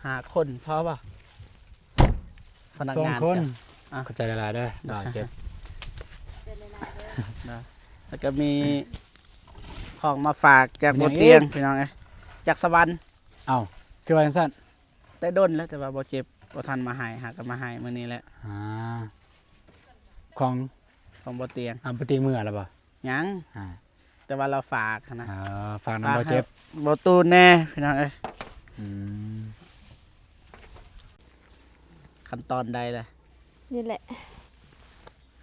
ຫ້າຄົນພໍບໍ່? ພະນັກງານ ສອງຄົນ ເຈົ້າ ອ່ະ ຂອບໃຈຫຼາຍໆເດີ ບ່າວເຈັບ ນະ ແລ້ວກໍມີຂອງມາຝາກຈາກ ມີຫຍັງອີກ? ບໍ່ຕຽງ ພີ່ນ້ອງເອີຍ ຈາກສະຫວັນ. ເອົ້າ ຄືວ່າຈັ່ງຊັ້ນ? ແຕ່ດົນແລ້ວ ແຕ່ວ່າບໍ່ເຈັບ ບໍ່ທັນມາໃຫ້ ຫາກໍມາໃຫ້ມື້ນີ້ແຫຼະ. ອ່າ ຂອງ ຂອງບໍ່ຕຽງ. ອ່າ ບໍ່ຕຽງເມືອແລ້ວບໍ່? ຍັງ ອ່າ ແຕ່ວ່າລາວຝາກຫັ້ນນະ. ເອີ ຝາກນຳ ຝາກ ບໍ່ເຈັບ ໃຫ້ບໍ່ຕູນແດ່ ພີ່ນ້ອງເອີຍ. ອືມ ຂັ້ນຕອນໃດລະ? ນີ້ແຫຼະ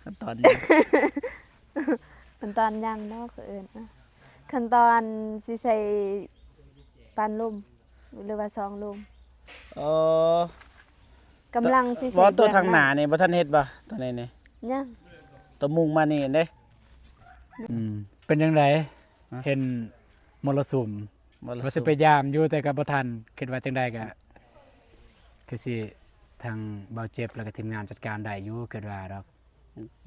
ຂັ້ນຕອນ ຂັ້ນຕອນຫຍັງເນາະ ເຂົາເອີ້ນ ຂັ້ນຕອນຊິໃສ່ປານລົມ ຫຼືວ່າຊອງລົມ. ອໍ ກຳລັງຊິໃສ່ ບໍ່ ໂຕທາງໜ້ານີ້ບໍ່ທັນເຮັດບໍ່? ໂຕນີ້ນີ້ ຍັງ ໂຕມຸງມານີ້ເດ້. ອືມ ເປັນຈັ່ງໃດ? ຮະ? ເຫັນມໍລະສຸມ ມະລະສຸມ ວ່າຊິໄປຢາມຢູ່ ແຕ່ກໍບໍ່ທັນ ຄິດວ່າຈັ່ງໃດກໍຄືຊິທາງບ່າວເຈັບ ແລ້ວກໍທີມງານຈັດການໄດ້ຢູ່ ຄິດວ່າດອກ.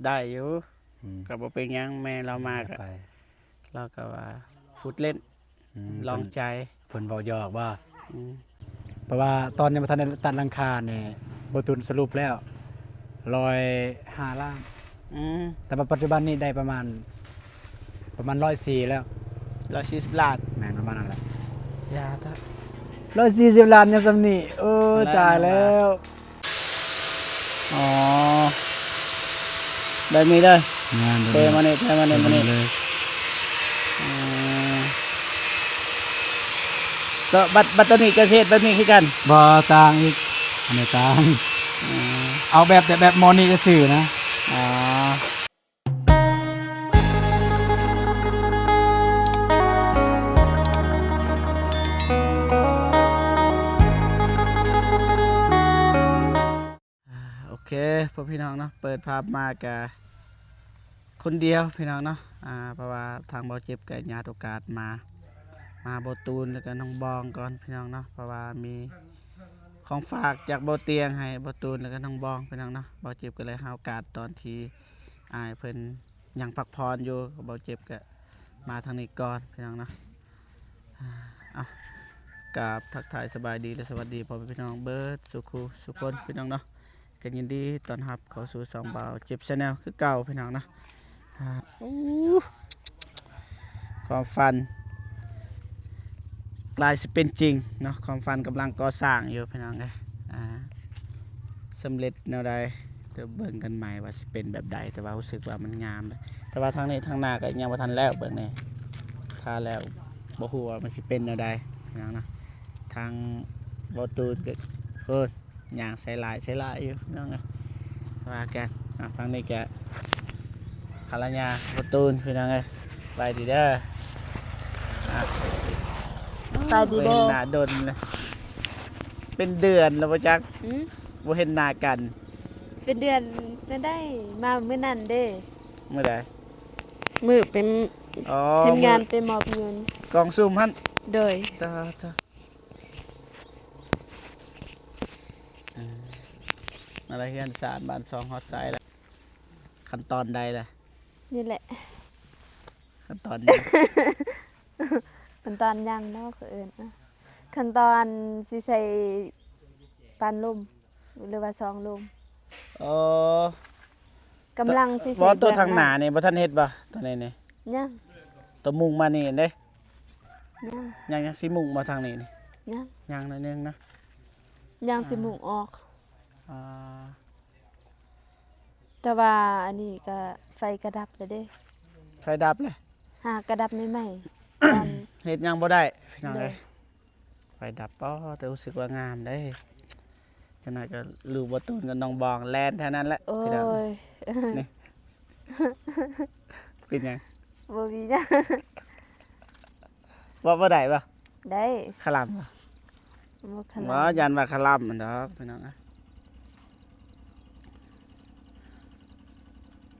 ໄດ້ຢູ່ ອືມ ກໍບໍ່ເປັນຫຍັງ ແມ່ລາວມາກໍ ໄປ ລາວກໍວ່າພູດເລ່ນ ອືມ ລອງໃຈ ເພິ່ນ ເພິ່ນເວົ້າຢອກບໍ່? ອືມ ເພາະວ່າຕອນຍັງບໍ່ທັນໄດ້ຕັດຫຼັງຄານີ້ ບໍ່ຕູນສະຫຼຸບແລ້ວ ຮ້ອຍຫ້າລ້ານ. ອືມ ແຕ່ວ່າປັດຈຸບັນນີ້ໄດ້ປະມານ ປະມານຮ້ອຍສີ່ແລ້ວ ຮ້ອຍສີ່ສິບລ້ານ. ແມ່ນ ປະມານນັ້ນແຫຼະ. ຢ່າເຖາະ ຮ້ອຍສີ່ສິບລ້ານຍັງສ່ຳນີ້ ໂອ້ຍ ຕາຍແລ້ວ. ອໍ ແບບນີ້ເດີ ແມ່ນ ເທມານີ້ ເທມານີ້ ແບບນີ້ ມານີ້ເລີຍ. ອໍ ກໍບັດ ບັດໂຕນີ້ກໍເຮັດແບບນີ້ຄືກັນ? ບໍ່ ຕ່າງອີກ ອັນນີ້ຕ່າງ. ອໍ ເອົາແບບ ແບບໝໍ້ນີ້ຊື່ໆນະ. ອໍ ອ່າ ໂອເຄ ພໍ່ພີ່ນ້ອງເນາະ ເປີດພາບມາກະຄົນດຽວພີ່ນ້ອງເນາະ. ອ່າ ເພາະວ່າທາງບ່າວເຈັບກະຍາດໂອກາດມາ ມາຫາບໍ່ຕູນ ແລ້ວກະນ້ອງບອງກ່ອນພີ່ນ້ອງເນາະ ເພາະວ່າມີຂອງຝາກຈາກບໍ່ຕຽງໃຫ້ບໍ່ຕູນ ແລ້ວກະນ້ອງບອງພີ່ນ້ອງເນາະ. ບ່າວເຈັບກະເລີຍຫາໂອກາດຕອນທີ່ອ້າຍເພິ່ນຍັງພັກຜ່ອນຢູ່ ບ່າວເຈັບກະມາທາງນີ້ກ່ອນພີ່ນ້ອງເນາະ. ອ່າ ເອົາ ກາບທັກທາຍສະບາຍດີ ແລະ ສະຫວັດດີພໍ່ແມ່ພີ່ນ້ອງເບິດສູ່ຄູ່ສູ່ຄົນພີ່ນ້ອງເນາະ. ກໍຍິນດີຕ້ອນຮັບເຂົ້າສູ່ຊ່ອງບ່າວເຈັບ Channel ຄືເກົ່າພີ່ນ້ອງເນາະ. ອ່າ ໂອ້ ຄວາມຝັນກາຍຊິເປັນຈິງເນາະ ຄວາມຝັນກຳລັງກໍ່ສ້າງຢູ່ພີ່ນ້ອງເອີຍ. ອ່າ ສຳເລັດແນວໃດ ດຽວເບິ່ງກັນໃໝ່ວ່າຊິເປັນແບບໃດ ແຕ່ວ່າຮູ້ສຶກວ່າມັນງາມເດ້. ແຕ່ວ່າທາງນີ້ທາງໜ້າກໍຍັງບໍ່ທັນແລ້ວ ເບິ່ງນີ້ ຖ້າແລ້ວບໍ່ຮູ້ວ່າມັນຊິເປັນແນວໃດພີ່ນ້ອງເນາະ. ທາງບໍ່ຕູນກໍ ໂອ້ຍ ຍ່າງໃສ່ຫຼາຍໃສ່ຫຼາຍຢູ່ພີ່ນ້ອງເອີຍ ວ່າກັນ. ອ່າ ທາງນີ້ກໍພັນລະຍາບໍ່ຕູນພີ່ນ້ອງເອີຍ ສະບາຍດີເດີ. ອ່າ ສະບາຍດີເດີ ບໍ່ເຫັນໜ້າດົນເລີຍ ເປັນເດືອນແລ້ວບໍ່ຈັກ ອືມ ບໍ່ເຫັນໜ້າກັນ. ເປັນເດືອນແນວໃດ ມາມື້ນັ້ນເດ້. ມື້ໃດ? ມື້ເປັນ ອໍ ທີມງານ ມື້ ໄປມອບເງິນ ກອງສຸ່ມຫັ້ນ. ໂດຍ ຕາ ຕາ ເອີ ມາລະເຮືອນຊານບ້ານຊ່ອງຮອດໃສລະ? ຂັ້ນຕອນໃດລະ? ນີ້ແຫຼະ ຂັ້ນຕອນຫຍັງ? ຂັ້ນຕອນຫຍັງເນາະ ເຂົາເອີ້ນ ຂັ້ນຕອນຊິໃສ່ປານລົມ ຫຼືວ່າຊອງລົມ. ອໍ ກຳລັງຊິໃສ່ ບໍ່ ໂຕທາງໜ້ານີ້ບໍ່ທັນເຮັດບໍ່? ໂຕນີ້ນີ້ ຍັງ ໂຕມຸງມານີ້ເດ້ ຍັງ ຍັງ ຍັງຊິມຸງບໍ່ທາງນີ້ນີ້? ຍັງ ຍັງໜ້ອຍໜຶ່ງນະ ຍັງຊິມຸງອອກ. ອ່າ ແຕ່ວ່າອັນນີ້ກະໄຟກະດັບແລ້ວເດ້ ໄຟດັບແລ້ວ ຫາກະດັບໃໝ່ໆ ເຮັດຫຍັງບໍ່ໄດ້ພີ່ນ້ອງເອີຍ ໂດຍ ໄຟດັບ. ອໍ ແຕ່ຮູ້ສຶກວ່າງາມເດ້ ຈັກໜ້ອຍກໍລູກບໍ່ຕູນກັບນ້ອງບອງແລ່ນແຖວນັ້ນແຫຼະ ໂອ້ຍ ພີ່ນ້ອງ. ນີ້ ເປັນຫຍັງ? ບໍ່ມີຫຍັງ ເວົ້າບໍ່ໄດ້ບໍ່? ໄດ້ ຄະລຳບໍ່? ບໍ່ຄະລຳ ບໍ່ ຢ້ານວ່າຄະລຳຫັ້ນດອກ ພີ່ນ້ອງ.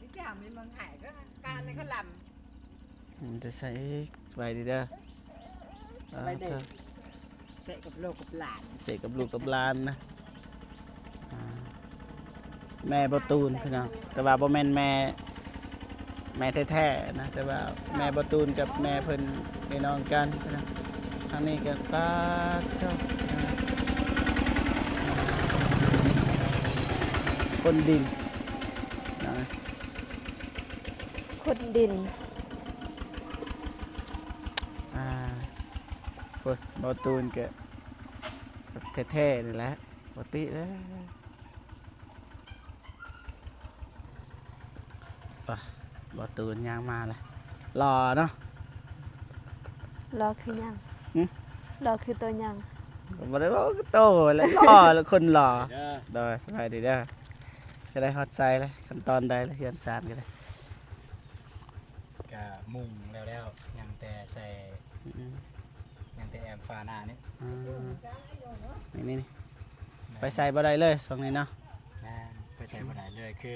ວິຊາມີມັນຫາຍກໍການໃນຄະລຳ ມັນຈະໃສ່ ສະບາຍດີເດີ ສະບາຍດີ ອ່າ ເຈົ້າ ເສະກັບລູກກັບຫຼານ ເສະກັບລູກກັບຫຼານນະ. ອ່າ ແມ່ບໍ່ຕູນພີ່ນ້ອງ ແຕ່ວ່າບໍ່ແມ່ນແມ່ ແມ່ແທ້ໆນະ ແຕ່ວ່າແມ່ບໍ່ຕູນກັບແມ່ເພິ່ນເປັນນ້ອງກັນນະ. ທາງນີ້ກໍປາດໂທ້ ຄົນດິນນະ ຂຸດດິນ ອ່າ ໂອ້ຍ ບໍ່ຕູນກະແທ້ໆນີ້ແຫຼະ ບໍ່ຕິເດີ. ປະ ບໍ່ຕູນຍ່າງມາແລ້ວ ຫຼໍ່ເນາະ. ຫຼໍ່ຄືຫຍັງ? ຫຶ? ຫຼໍ່ຄືໂຕຫຍັງ? ບໍ່ໄດ້ເວົ້າຄືໂຕແຫຼະ ຫຼໍ່ແຫຼະ ຄົນຫຼໍ່. ໂດຍ ສະບາຍດີເດີ ຈະໄດ້ຮອດໃສແລ້ວ ຂັ້ນຕອນໃດແລ້ວ ເຮືອນຊານກະໄດ້ ກະມຸງແລ້ວໆ ຍັງແຕ່ໃສ່ ອືມ ຍັງແຕ່ແອມຝາໜ້ານີ້. ອືມ ນີ້ໆ ໄປໃສບໍ່ໄດ້ເລີຍຊ່ວງນີ້ເນາະ. ແມ່ນ ໄປໃສບໍ່ໄດ້ເລີຍ ຄື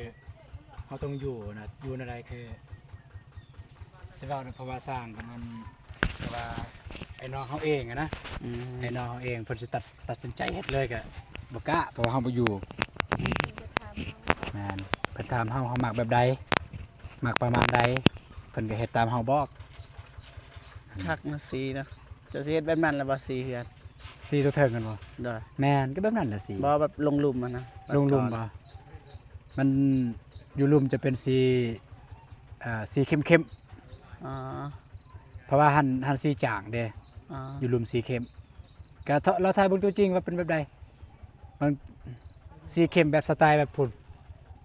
ເຮົາຕ້ອງຢູ່ນະ ຢູ່ແນວໃດ ຄືຊິເວົ້ານຳ ເພາະວ່າສ້າງກະມັນ ແຕ່ວ່າໄອ້ນ້ອງເຮົາເອງອະນະ ອືມ ໄອ້ນ້ອງເຮົາເອງ ເພິ່ນຊິຕັດ ຕັດສິນໃຈເຮັດເລີຍກະບໍ່ກ້າ ເພາະວ່າເຮົາບໍ່ຢູ່. ແມ່ນ ເພິ່ນຖາມເຮົາ ເຮົາມັກແບບໃດ ມັກປະມານໃດ ເພິ່ນກະເຮັດຕາມເຮົາບອກ. ຄັກນະ ສີນະ ເຈົ້າຊິເຮັດແບບນັ້ນລະບໍ່ ສີເຮືອນ? ສີຕົວເທິງຫັ້ນບໍ່? ໂດຍ ແມ່ນ ກະແບບນັ້ນລະສີ. ບໍ່ ແບບລົງລຸ່ມຫັ້ນນະ ລົງລຸ່ມບໍ່? ມັນຢູ່ລຸ່ມຈະເປັນສີ ອ່າ ສີເຂັ້ມໆ ອໍ ເພາະວ່າຫັ້ນ ຫັ້ນສີຈາງເດ້ ອໍ ຢູ່ລຸ່ມສີເຂັ້ມ. ກະລອງຖ່າຍເບິ່ງຕົວຈິງວ່າເປັນແບບໃດ ມັນສີເຂັ້ມແບບສະໄຕແບບພຸ້ນ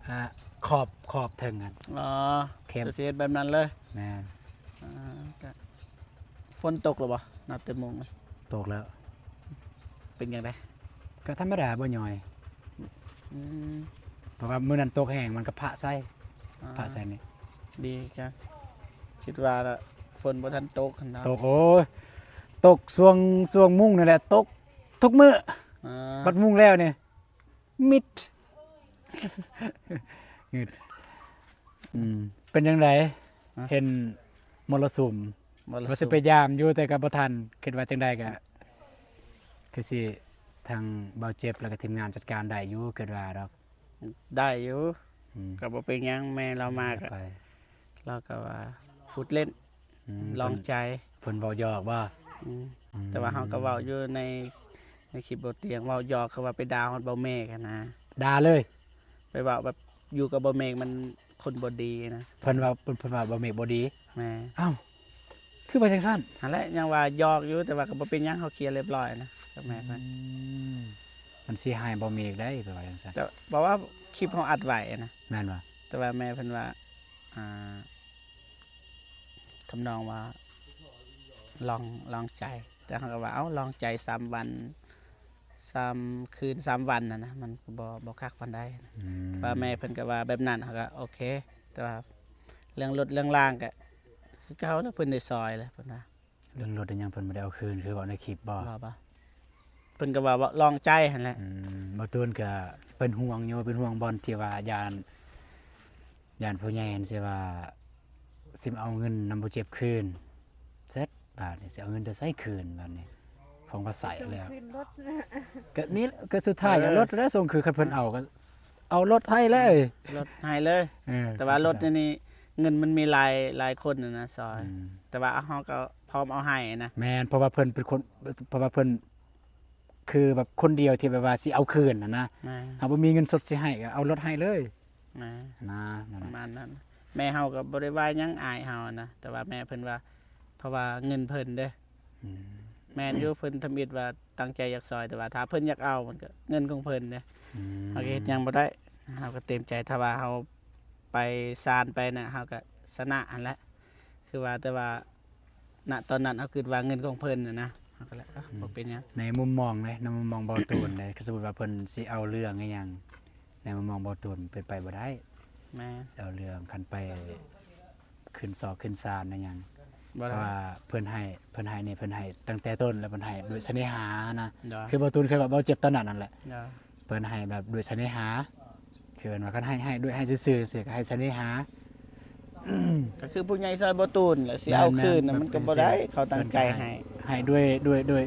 ອ່າ ຂອບ ຂອບເທິງຫັ້ນ. ອໍ ເຂັ້ມ ຈະຊິເຮັດແບບນັ້ນເລີຍ. ແມ່ນ ອ່າ ກະ ຝົນຕົກແລ້ວບໍ່? ນັບແຕ່ໂມງນີ້ ຕົກແລ້ວ. ເປັນຈັ່ງໃດ? ກະທຳມະດາ ບໍ່ຍ່ອຍ. ອືມ ເພາະວ່າມື້ນັ້ນຕົກແຮງ ມັນກະພະໃສ່ ອາ ພະໃສ່ນີ້. ດີຈັງ ຄິດວ່າລະຝົນບໍ່ທັນຕົກຫັ້ນນະ. ຕົກ ໂອ້ຍ ຕົກຊ່ວງ ຊ່ວງມຸງນີ້ແຫຼະ ຕົກທຸກມື້. ອາ ບັດມຸງແລ້ວນີ້ ມິດ ງຶດ. ອືມ ເປັນຈັ່ງໃດ? ຮະ? ເຫັນມໍລະສຸມ ມໍລະສຸມ ວ່າຊິໄປຢາມຢູ່ ແຕ່ກະບໍ່ທັນ. ຄິດວ່າຈັ່ງໃດກະ ຄືຊິທາງເບົາເຈັບ ແລ້ວກະທີມງານຈັດການໄດ້ຢູ່ ຄິດວ່າດອກ. ໄດ້ຢູ່ ອືມ ກະບໍ່ເປັນຫຍັງ ແມ່ລາວມາກະ ລາວກະວ່າພູດຫຼິ້ນ ອືມ ລອງໃຈ. ເພິ່ນເວົ້າຢອກບໍ່? ອືມ ອືມ ແຕ່ວ່າເຮົາກະເວົ້າຢູ່ໃນ ໃນຄລິບບໍ່ຕຽງ ເວົ້າຢອກ ຄືວ່າໄປດ່າຮອດເບົາເມກຫັ້ນນະ. ດ່າເລີຍ? ໄປເວົ້າແບບຢູ່ກັບເບົາເມກມັນຄົນບໍ່ດີນະ. ເພິ່ນວ່າ ເພິ່ນ ເພິ່ນວ່າເບົາເມກບໍ່ດີ? ແມ່ນ. ອ້າວ ຄືວ່າຈັ່ງຊັ້ນ? ຫັ້ນແຫຼະ ຍັງວ່າຢອກຢູ່ ແຕ່ວ່າກະບໍ່ເປັນຫຍັງ ເຮົາເຄລຽບຮ້ອຍນະ ກັບແມ່ເພິ່ນ. ອືມ ມັນເສຍຫາຍເບົາເມກໄດ໋ ເພິ່ນວ່າຈັ່ງຊັ້ນ. ແຕ່ເວົ້າວ່າຄລິບເຮົາອັດໄວ້ນະ. ແມ່ນບໍ່? ແຕ່ວ່າແມ່ເພິ່ນວ່າ ອ່າ ທຳນອງວ່າລອງ ລອງໃຈ ແຕ່ເຮົາກະວ່າ ເອົ້າ ລອງໃຈສາມວັນ ສາມຄືນສາມວັນຫັ້ນນະ ມັນກະບໍ່ ບໍ່ຄັກປານໃດ. ອືມ ແຕ່ວ່າແມ່ເພິ່ນກະວ່າແບບນັ້ນ ເຮົາກະໂອເຄ. ແຕ່ວ່າເລື່ອງລົດເລື່ອງລາງກະຄືເກົ່າແຫຼະ ເພິ່ນໄດ້ຊ່ອຍແຫຼະ ເພິ່ນວ່າ. ເລື່ອງລົດອີ່ຫຍັງເພິ່ນບໍ່ໄດ້ເອົາຄືນ ຄືເວົ້າໃນຄລິບບໍ່? ບໍ່ ບໍ່ ເພິ່ນກະວ່າ ວ່າລອງໃຈຫັ້ນແຫຼະ. ອືມ ບ່າວຕູນກະເປັນຫ່ວງຢູ່ ເປັນຫ່ວງບ່ອນທີ່ວ່າຢ້ານ ຢ້ານຜູ້ໃຫຍ່ຫັ້ນຊິວ່າ ຊິມາເອົາເງິນນຳຜູ້ເຈັບຄືນ ເສັດບາດນີ້ ຊິເອົາເງິນແຕ່ໃສຄືນບາດນີ້ ຂອງກະໃຊ້ແລ້ວ. ກະນີ້ ກະສຸດທ້າຍກະລົດແຫຼະ ສົ່ງຄືນ ຄັນເພິ່ນເອົາກະເອົາລົດໃຫ້ເລີຍ ລົດໃຫ້ເລີຍ. ເອີ ແຕ່ວ່າລົດນີ້ ເງິນມັນມີຫຼາຍ ຫຼາຍຄົນຫັ້ນນະຊ່ອຍ ອືມ ແຕ່ວ່າເຮົາກະພ້ອມເອົາໃຫ້ນະ. ແມ່ນ ເພາະວ່າເພິ່ນເປັນຄົນ ເພາະວ່າເພິ່ນ ຄືແບບຄົນດຽວທີ່ແບບວ່າຊິເອົາຄືນຫັ້ນນະ. ແມ່ນ ເຮົາບໍ່ມີເງິນສົດຊິໃຫ້ ກະເອົາລົດໃຫ້ເລີຍ. ແມ່ນ ນະ ປະມານນັ້ນ. ແມ່ເຮົາກະບໍ່ໄດ້ວ່າຫຍັງ ອາຍເຮົານະ ແຕ່ວ່າແມ່ເພິ່ນວ່າ ເພາະວ່າເງິນເພິ່ນເດ້. ອືມ ແມ່ນຢູ່ ເພິ່ນທຳອິດວ່າຕັ້ງໃຈຢາກຊ່ອຍ ແຕ່ວ່າຖ້າເພິ່ນຢາກເອົາ ມັນກະເງິນຂອງເພິ່ນເດ້. ອືມ ເຮົາກະເຮັດຫຍັງບໍ່ໄດ້ ເຮົາກະເຕັມໃຈ. ຖ້າວ່າເຮົາໄປສານໄປນະ ເຮົາກະຊະນະຫັ້ນແຫຼະ ຄືວ່າ ແຕ່ວ່າ ນະຕອນນັ້ນເຮົາຄິດວ່າເງິນຂອງເພິ່ນຫັ້ນນະ ເຮົາກະເລີຍ ເອີ ອືມ ບໍ່ເປັນຫຍັງ. ໃນມຸມມອງເດ້ ໃນມຸມມອງບ່າວຕູນເດ້ ຄືສົມມຸດວ່າເພິ່ນຊິເອົາເລື່ອງອີ່ຫຍັງ ໃນມຸມມອງບ່າວຕູນເປັນໄປບໍ່ໄດ້. ແມ່ນ ຊິເອົາເລື່ອງ ຄັນໄປຂຶ້ນສອກຂຶ້ນສານອີ່ຫຍັງ ບໍ່ໄດ້ ເພາະວ່າເພິ່ນໃຫ້ ເພິ່ນໃຫ້ນີ້ ເພິ່ນໃຫ້ຕັ້ງແຕ່ຕົ້ນ ແລ້ວເພິ່ນໃຫ້ດ້ວຍສະເໜ່ຫານະ. ໂດຍ ຄືບ່າວຕູນເຄີຍບອກ ບ່າວເຈັບຕອນນັ້ນຫັ້ນແຫຼະ. ໂດຍ ເພິ່ນໃຫ້ແບບດ້ວຍສະເໜ່ຫາ ຄືເພິ່ນວ່າ ຄັນໃຫ້ ໃຫ້ດ້ວຍ ໃຫ້ຊື່ໆ ຊີ້ ກະໃຫ້ສະເໜ່ຫາ. ກະຄືຜູ້ໃຫຍ່ຊ່ອຍບໍ່ຕູນແຫຼະ ຊິເອົາຄືນນະ ມັນກະບໍ່ໄດ້ ເຂົາຕັ້ງໃຈໃຫ້ ໃຫ້ດ້ວຍ ດ້ວຍ ດ້ວຍ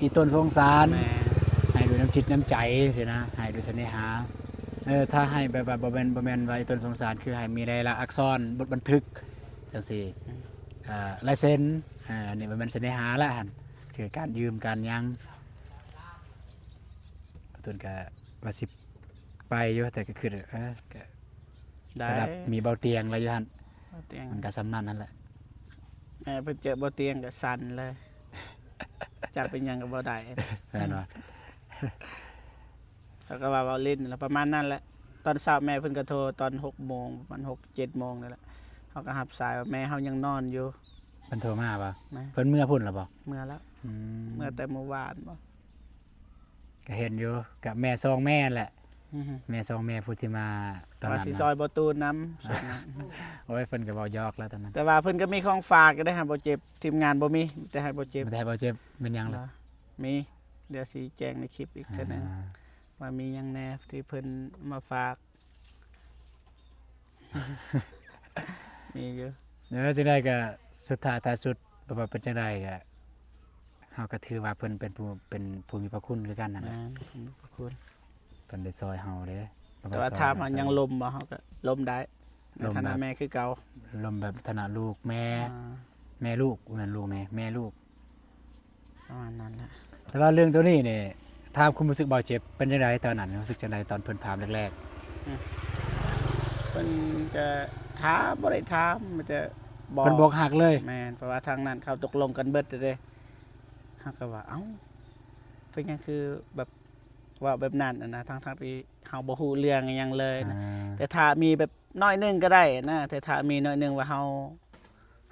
ອີ່ຕົນສົງສານ. ແມ່ນ ໃຫ້ດ້ວຍນ້ຳຈິດນ້ຳໃຈຊີ້ນະ ໃຫ້ດ້ວຍສະເໜ່ຫາ. ເອີ ຖ້າໃຫ້ແບບວ່າບໍ່ແມ່ນ ບໍ່ແມ່ນວ່າອີ່ຕົນສົງສານ ຄືໃຫ້ມີລາຍລັກອັກສອນ ບົດບັນທຶກ ຈັ່ງຊີ້ ອືມ ເອີ ລາຍເຊັນ ເອີ ອັນນີ້ບໍ່ແມ່ນສະເໜ່ຫາລະຫັ້ນ ຄືການຢືມການຫຍັງ. ປະຕູນກະວ່າຊິ ໄປຢູ່ ແຕ່ກໍຄື ເອີ ກໍ ໄດ້ ລະດັບມີເບົາຕຽງລະຢູ່ຫັ້ນ ເບົາຕຽງ ມັນກໍສ່ຳນັ້ນຫັ້ນແຫຼະ. ແມ່ເພິ່ນເຈີເບົາຕຽງກໍສັ່ນເລີຍ ຈັບເປັນຫຍັງກໍບໍ່ໄດ້ ແມ່ນບໍ່? ເຮົາກໍວ່າເວົ້າຫຼິ້ນລະປະມານນັ້ນແຫຼະ. ຕອນເຊົ້າແມ່ເພິ່ນກໍໂທຕອນຫົກໂມງ ປະມານຫົກເຈັດໂມງນີ້ແຫຼະ ເຮົາກໍຮັບສາຍວ່າແມ່ເຮົາຍັງນອນຢູ່. ເພິ່ນໂທມາບໍ່? ແມ່ ເພິ່ນເມືອພຸ້ນລະບໍ່? ເມືອແລ້ວ. ອືມ ເມືອແຕ່ມື້ວານບໍ່? ກໍເຫັນຢູ່ ກໍແມ່ສອງແມ່ແຫຼະ. ອືຮຶ ແມ່ສອງແມ່ຜູ້ທີ່ມາຕອນນັ້ນ ວ່າຊິຊ່ອຍບໍ່ຕູນນຳ. ໂອ້ຍ ເພິ່ນກໍເວົ້າຢອກແລ້ວຕອນນັ້ນ ແຕ່ວ່າເພິ່ນກໍມີຂອງຝາກຢູ່ເດ້ ໃຫ້ບໍ່ເຈັບ. ທີມງານບໍ່ມີ ມີແຕ່ໃຫ້ບໍ່ເຈັບ ມີແຕ່ໃຫ້ບໍ່ເຈັບ. ເປັນຫຍັງລະ? ມີ ດຽວຊິແຈ້ງໃນຄລິບອີກເທື່ອໜຶ່ງ ອ່າ ວ່າມີຫຍັງແດ່ທີ່ເພິ່ນມາຝາກ. ມີຢູ່. ເອີ ຈັ່ງໃດກໍສຸດທ້າຍທ້າຍສຸດ ບໍ່ວ່າເປັນຈັ່ງໃດກໍ ເຮົາກໍຖືວ່າເພິ່ນເປັນຜູ້ ເປັນຜູ້ມີພະຄຸນຄືກັນນັ້ນແຫຼະ. ແມ່ນ ຜູ້ມີພະຄຸນ ເພິ່ນໄດ້ຊ່ອຍເຮົາເດ້. ແຕ່ວ່າຖາມວ່າຍັງລົມບໍ່? ເຮົາກໍລົມໄດ້ ໃນຖານະແມ່ຄືເກົ່າ. ລົມແບບຖານະລູກແມ່ ອ່າ ແມ່ລູກ ບໍ່ແມ່ນລູກແມ່ ແມ່ລູກ. ປະມານນັ້ນແຫຼະ. ແຕ່ວ່າເລື່ອງໂຕນີ້ນີ້ ຖາມຄວາມຮູ້ສຶກບ່າວເຈັບເປັນຈັ່ງໃດຕອນນັ້ນ? ຮູ້ສຶກຈັ່ງໃດຕອນເພິ່ນຖາມແລກໆ? ອືມ ເພິ່ນກໍຖາມ ບໍ່ໄດ້ຖາມ ມີແຕ່ບອກ ເພິ່ນບອກຮັກເລີຍ. ແມ່ນ ເພາະວ່າທາງນັ້ນເຂົາຕົກລົງກັນເບິດແລ້ວເດ້. ເຮົາກໍວ່າ ເອົ້າ ເປັນຫຍັງຄືແບບເວົ້າແບບນັ້ນຫັ້ນນະ ທັງໆທີ່ເຮົາບໍ່ຮູ້ເລື່ອງອີ່ຫຍັງເລີຍນະ. ອ່າ ແຕ່ຖ້າມີແບບໜ້ອຍໜຶ່ງກໍໄດ້ນະ ແຕ່ຖ້າມີໜ້ອຍໜຶ່ງວ່າເຮົາ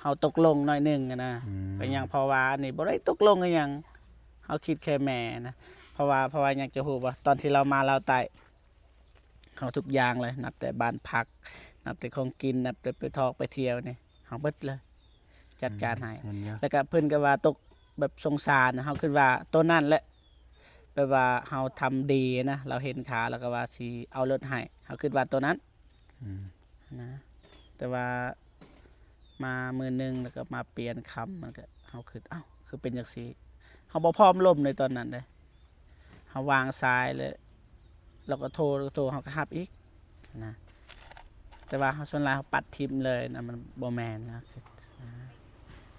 ເຮົາຕົກລົງໜ້ອຍໜຶ່ງຫັ້ນນະ. ອືມ ເປັນຫຍັງ ເພາະວ່າອັນນີ້ບໍ່ໄດ້ຕົກລົງອີ່ຫຍັງ ເຮົາຄິດແຄ່ແມ່ນະ. ເພາະວ່າ ເພາະວ່າຫຍັງ ຈະຮູ້ບໍ່? ຕອນທີ່ລາວມາລາວໃຕ້ ເຮົາທຸກຢ່າງເລີຍ ນັບແຕ່ບ້ານພັກ ນັບແຕ່ຂອງກິນ ນັບແຕ່ໄປທອກໄປທ່ຽວນີ້ ເຮົາເບິດເລີຍ ຈັດການໃຫ້. ອືມ ແລ້ວກໍເພິ່ນກໍວ່າຕົກແບບສົງສານ ເຮົາຄິດວ່າໂຕນັ້ນແຫຼະ ແບບວ່າເຮົາທຳດີນະ ລາວເຫັນຄ່າ ລາວກໍວ່າຊິເອົາລົດໃຫ້ ເຮົາຄິດວ່າໂຕນັ້ນ. ອືມ ນະ ແຕ່ວ່າມາມື້ໜຶ່ງ ແລ້ວກໍມາປ່ຽນຄຳ ມັນກໍ ເຮົາຄິດ ເອົ້າ ຄືເປັນຈັ່ງຊີ້? ເຮົາບໍ່ພ້ອມລົມໃນຕອນນັ້ນເດ້ ເຮົາວາງສາຍແລ້ວ ລາວກໍໂທ ລາວກໍໂທ ເຮົາກໍຮັບອີກນະ. ແຕ່ວ່າເຮົາ ສ່ວນຫຼາຍເຮົາປັດຖິ້ມເລີຍນະ ມັນບໍ່ແມ່ນນະ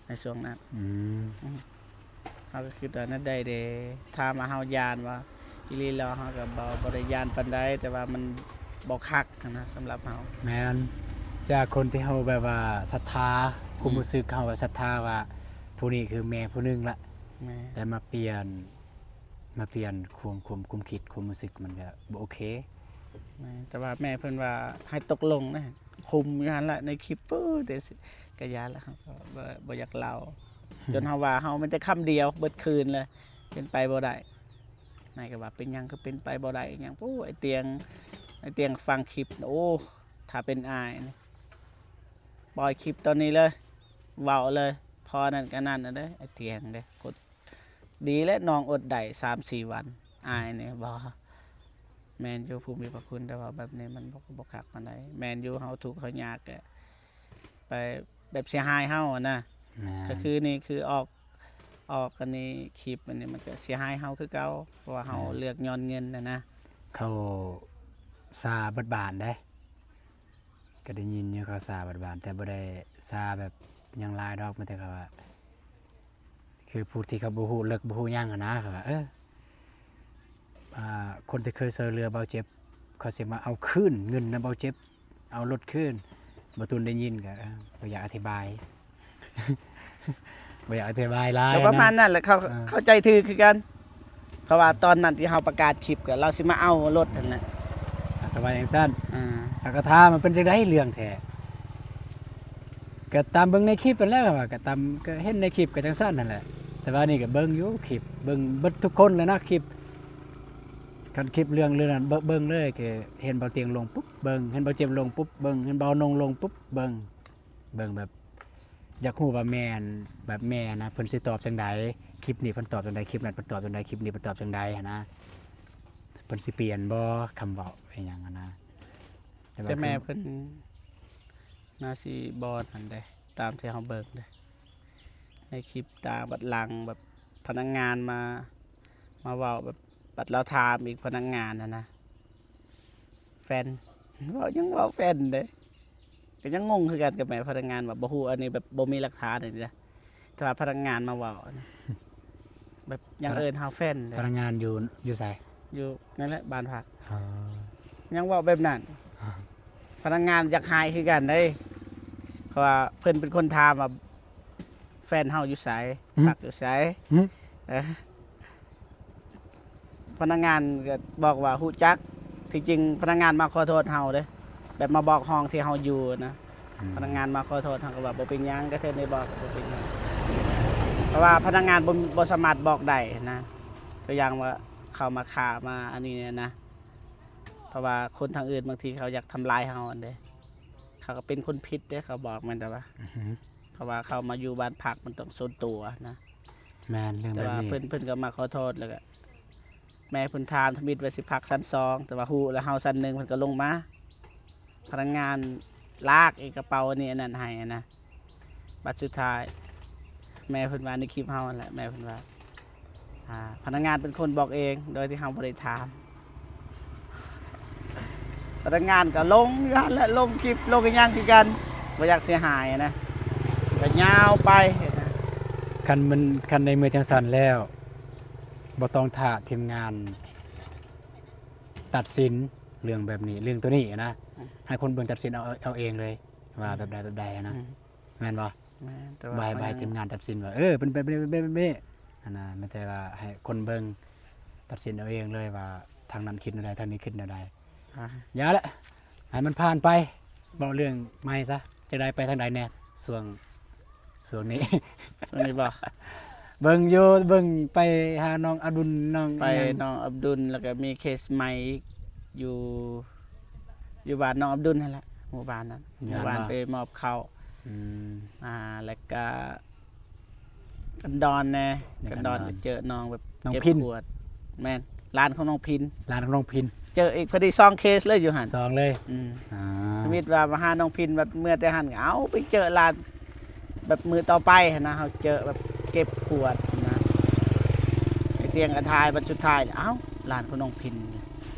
ໃນຊ່ວງນັ້ນ. ອືມ ອືມ ເຮົາກໍຄິດວ່ານັ້ນໄດ້ເດ້ ຖາມວ່າເຮົາຢ້ານບໍ່? ອີ່ຫຼີແລ້ວເຮົາກໍບໍ່ ບໍ່ໄດ້ຢ້ານປານໃດ ແຕ່ວ່າມັນບໍ່ຄັກຫັ້ນນະ ສຳລັບເຮົາ. ແມ່ນ ຈາກຄົນທີ່ເຮົາແບບວ່າສັດທາ ຄວາມ ອືມ ຮູ້ສຶກເຮົາວ່າສັດທາວ່າຜູ້ນີ້ຄືແມ່ຜູ້ໜຶ່ງລະ. ແມ່ນ ແຕ່ມາປ່ຽນ ມາປ່ຽນຄວາມ ຄວາມ ຄວາມຄິດ ຄວາມຮູ້ສຶກ ມັນກໍບໍ່ໂອເຄ. ແມ່ນ ແຕ່ວ່າແມ່ເພິ່ນວ່າໃຫ້ຕົກລົງນະ ຄຸມຢູ່ຫັ້ນລະໃນຄລິບ ໂອ້ ແຕ່ ກະຢ້ານລະ ເຮົາກໍບໍ່ ບໍ່ຢາກເລົ່າ ຈົນເຮົາວ່າເຮົາມີແຕ່ຄຳດຽວເບິດຄືນເລີຍ ເປັນໄປບໍ່ໄດ້. ນາຍກໍວ່າ ເປັນຫຍັງຄືເປັນໄປບໍ່ໄດ້ຫຍັງ? ໂອ້ ໄອ້ຕຽງ ໄອ້ຕຽງຟັງຄລິບ ໂອ້ ຖ້າເປັນອ້າຍນີ້ ປ່ອຍຄລິບຕອນນີ້ເລີຍ ເວົ້າເລີຍ ພໍນັ້ນກໍນັ້ນເດີ ໄອ້ຕຽງເດ້ ກົດ ດີແລ້ວນ້ອງອົດໄດ້ສາມສີ່ວັນ. ອາຍນີ້ບໍ່ ແມ່ນຢູ່ ຜູ້ມີພະຄຸນ ແຕ່ວ່າແບບນີ້ມັນບໍ່ ບໍ່ຄັກປານໃດ. ແມ່ນຢູ່ ເຮົາທຸກເຮົາຍາກ ກະໄປແບບເສຍຫາຍເຮົາຫັ້ນນະ. ແມ່ນ ກໍຄືນີ້ ຄືອອກ ອອກອັນນີ້ ຄລິບອັນນີ້ ມັນກໍເສຍຫາຍເຮົາຄືເກົ່າ ເພາະວ່າເຮົາ ແມ່ນ ເລືອກຍ້ອນເງິນຫັ້ນນະ. ເຂົາຊາເບິດບານເດ້ ກໍໄດ້ຍິນຢູ່ ເຂົາຊາເບິດບານ ແຕ່ບໍ່ໄດ້ຊາແບບຫຍັງຫຼາຍດອກ ມີແຕ່ເຂົາວ່າ ຄືຜູ້ທີ່ເຂົາບໍ່ຮູ້ເລິກ ບໍ່ຮູ້ຫຍັງຫັ້ນນະ ເຂົາວ່າ ເອີ ອ່າ ຄົນທີ່ເຄີຍຊ່ວຍເຫຼືອເບົາເຈັບ ເຂົາຊິມາເອົາຄືນເງິນນຳເບົາເຈັບ ເອົາລົດຄືນ. ບໍ່ຕູນໄດ້ຍິນກໍ ເອີ ບໍ່ຢາກອະທິບາຍ ບໍ່ຢາກອະທິບາຍຫຼາຍ ກໍປະມານນັ້ນແຫຼະ ເຂົາ ເອີ ເຂົ້າໃຈຖືກຄືກັນ. ເພາະວ່າຕອນນັ້ນທີ່ເຮົາປະກາດຄລິບ ກໍລາວຊິມາເອົາລົດຫັ້ນແຫຼະ ເຂົາກໍວ່າຈັ່ງຊັ້ນ. ເອີ ເຂົາກໍຖາມວ່າ ເປັນຈັ່ງໃດເລື່ອງແທ້? ກໍຕາມເບິ່ງໃນຄລິບຫັ້ນແຫຼະ ວ່າກໍຕາມ ກໍເຫັນໃນຄລິບກໍຈັ່ງຊັ້ນຫັ້ນແຫຼະ. ແຕ່ວ່ານີ້ກໍເບິ່ງຢູ່ຄລິບ ເບິ່ງເບິດທຸກຄົນແຫຼະນະຄລິບ. ຄັນຄລິບເລື່ອງ ເລື່ອງນັ້ນ ເບິ່ງ ເບິ່ງເລີຍ ຄືເຫັນເບົາຕຽງລົງປຸບເບິ່ງ ເຫັນເບົາເຈັບລົງປຸບເບິ່ງ ເຫັນເບົານົງລົງປຸບເບິ່ງ ເບິ່ງແບບ ຢາກຮູ້ວ່າແມ່ນ ແບບແມ່ນນະ ເພິ່ນຊິຕອບຈັ່ງໃດ? ຄລິບນີ້ເພິ່ນຕອບຈັ່ງໃດ? ຄລິບນັ້ນເພິ່ນຕອບຈັ່ງໃດ? ຄລິບນີ້ເພິ່ນຕອບຈັ່ງໃດຫັ້ນນະ? ເພິ່ນຊິປ່ຽນບໍ່ ຄຳເວົ້າອີ່ຫຍັງຫັ້ນນະ? ແຕ່ວ່າ ແຕ່ແມ່ເພິ່ນໜ້າຊິບໍ່ນັ້ນເດ້ ຕາມທີ່ເຮົາເບິ່ງເດ້ ໃນຄລິບຕາບັດຫຼັງ ແບບພະນັກງານມາ ມາເວົ້າແບບ ບັດລາວຖາມອີກ ພະນັກງານຫັ້ນນະ ແຟນ ເວົ້າ ຍັງເວົ້າແຟນເດ້. ກໍຍັງງົງຄືກັນກັບແມ່ພະນັກງານວ່າ ບໍ່ຮູ້ ອັນນີ້ແບບບໍ່ມີຫຼັກຖານອັນນີ້ນະ ແຕ່ວ່າພະນັກງານມາເວົ້ານະ ແບບຍັງເອີ້ນເຮົາແຟນເດ້. ພະນັກງານຢູ່ ຢູ່ໃສ? ຢູ່ນັ້ນແຫຼະ ບ້ານພັກ. ອໍ ຍັງເວົ້າແບບນັ້ນ. ພະນັກງານຢາກຫາຍຄືກັນເດ້ ເພາະວ່າເພິ່ນເປັນຄົນຖາມວ່າ ແຟນເຮົາຢູ່ໃສ? ຫຶ? ພັກຢູ່ໃສ? ຫຶ? ເອີ ພະນັກງານກໍບອກວ່າຮູ້ຈັກ. ທີ່ຈິງພະນັກງານມາຂໍໂທດເຮົາເດ້ ແບບມາບອກຫ້ອງທີ່ເຮົາຢູ່ນະ. ອືມ ພະນັກງານມາຂໍໂທດ ເຮົາກໍວ່າບໍ່ເປັນຫຍັງ, ກະເທີນໄດ້ບອກກໍບໍ່ເປັນຫຍັງ. ເພາະວ່າພະນັກງານບໍ່ ບໍ່ສາມາດບອກໄດ້ນະ. ຕົວຢ່າງວ່າເຂົາມາຂ້າ ມາອັນນີ້ນະ. ເພາະວ່າຄົນທາງອື່ນບາງທີເຂົາຢາກທຳລາຍເຮົາຫັ້ນເດ້. ເຂົາກໍເປັນຄົນຜິດເດ້ ເຂົາບອກແມ່ນແຕ່ວ່າ ອືຮຶ ເພາະວ່າເຂົາມາຢູ່ບ້ານພັກ ມັນຕ້ອງສ່ວນຕົວນະ. ແມ່ນ ເລື່ອງແບບນີ້ ແຕ່ວ່າເພິ່ນ ເພິ່ນກໍມາຂໍໂທດ ແລ້ວກໍແມ່ເພິ່ນຖາມທຳອິດວ່າຊິພັກຊັ້ນສອງ ແຕ່ວ່າຮູ້ແລ້ວເຮົາຊັ້ນໜຶ່ງ ເພິ່ນກໍລົງມາ. ພະນັກງານລາກເອກກະເປົາອັນນີ້ອັນນັ້ນໃຫ້ນະ. ບັດສຸດທ້າຍ ແມ່ເພິ່ນວ່າໃນຄລິບເຮົາຫັ້ນແຫຼະ ແມ່ເພິ່ນວ່າ ອ່າ ພະນັກງານເປັນຄົນບອກເອງ ໂດຍທີ່ເຮົາບໍ່ໄດ້ຖາມ. ພະນັກງານກໍລົງຢູ່ຫັ້ນແຫຼະ ລົງຄລິບ ລົງອີ່ຫຍັງຄືກັນ ບໍ່ຢາກເສຍຫາຍນະ ກໍຍາວໄປນະ. ຄັນມັນ ຄັນໃນເມື່ອຈັ່ງຊັ້ນແລ້ວ ບໍ່ຕ້ອງຖ້າທີມງານຕັດສິນເລື່ອງແບບນີ້ ເລື່ອງໂຕນີ້ນະ ອືມ ໃຫ້ຄົນເບິ່ງຕັດສິນເອົາ ເອົາເອງເລີຍ ວ່າ ອືມ ແບບໃດແບບໃດນະ. ອືມ ແມ່ນບໍ່? ແມ່ນ ແຕ່ວ່າ ບໍ່ໃຫ້ ບໍ່ໃຫ້ທີມງານຕັດສິນວ່າ ເອີ ເປັນແບບນີ້ ແບບນີ້ ອັນນະ. ມີແຕ່ວ່າໃຫ້ຄົນເບິ່ງຕັດສິນເອົາເອງເລີຍວ່າ ທາງນັ້ນຄິດແນວໃດ ທາງນີ້ຄິດແນວໃດ. ອ່າ ຢ່າລະ ໃຫ້ມັນຜ່ານໄປ ເວົ້າເລື່ອງໃໝ່ຊະ. ຈະໄດ້ໄປທາງໃດແດ່ຊ່ວງ ຊ່ວງນີ້? ຊ່ວງນີ້ບໍ່? ເບິ່ງຢູ່ ເບິ່ງໄປຫານ້ອງອັບດຸນ ນ້ອງ ໄປ ຫຍັງ ນ້ອງອັບດຸນ ແລ້ວກໍມີເຄສໃໝ່ອີກ ຢູ່ ຢູ່ບ້ານນ້ອງອັບດຸນຫັ້ນແຫຼະ ໝູ່ບ້ານນັ້ນ ໝູ່ບ້ານ ບ້ານໄປມອບເຂົ້າ. ອືມ ອ່າ ແລ້ວກະກັນດອນແດ່ ກັນດອນ ກັນດອນ ກໍເຈີນ້ອງແບບ ນ້ອງ ເຈັບ ພິນ ປວດ. ແມ່ນ ຫຼານຂອງນ້ອງພິນ ຫຼານຂອງນ້ອງພິນ. ເຈີອີກພໍດີສອງເຄສເລີຍຢູ່ຫັ້ນ ສອງເລີຍ. ອືມ ອ່າ ທຳອິດວ່າມາຫານ້ອງພິນ ບັດເມື່ອແຕ່ຫັ້ນກໍ ເອົາ ໄປເຈີຫຼານ ແບບມື້ຕໍ່ໄປຫັ້ນນະ ເຮົາເຈີແບບເຈັບປວດນະ ໄປຕຽງກະທາຍ. ບັດສຸດທ້າຍ ເອົ້າ ຫຼານຂອງນ້ອງພິນ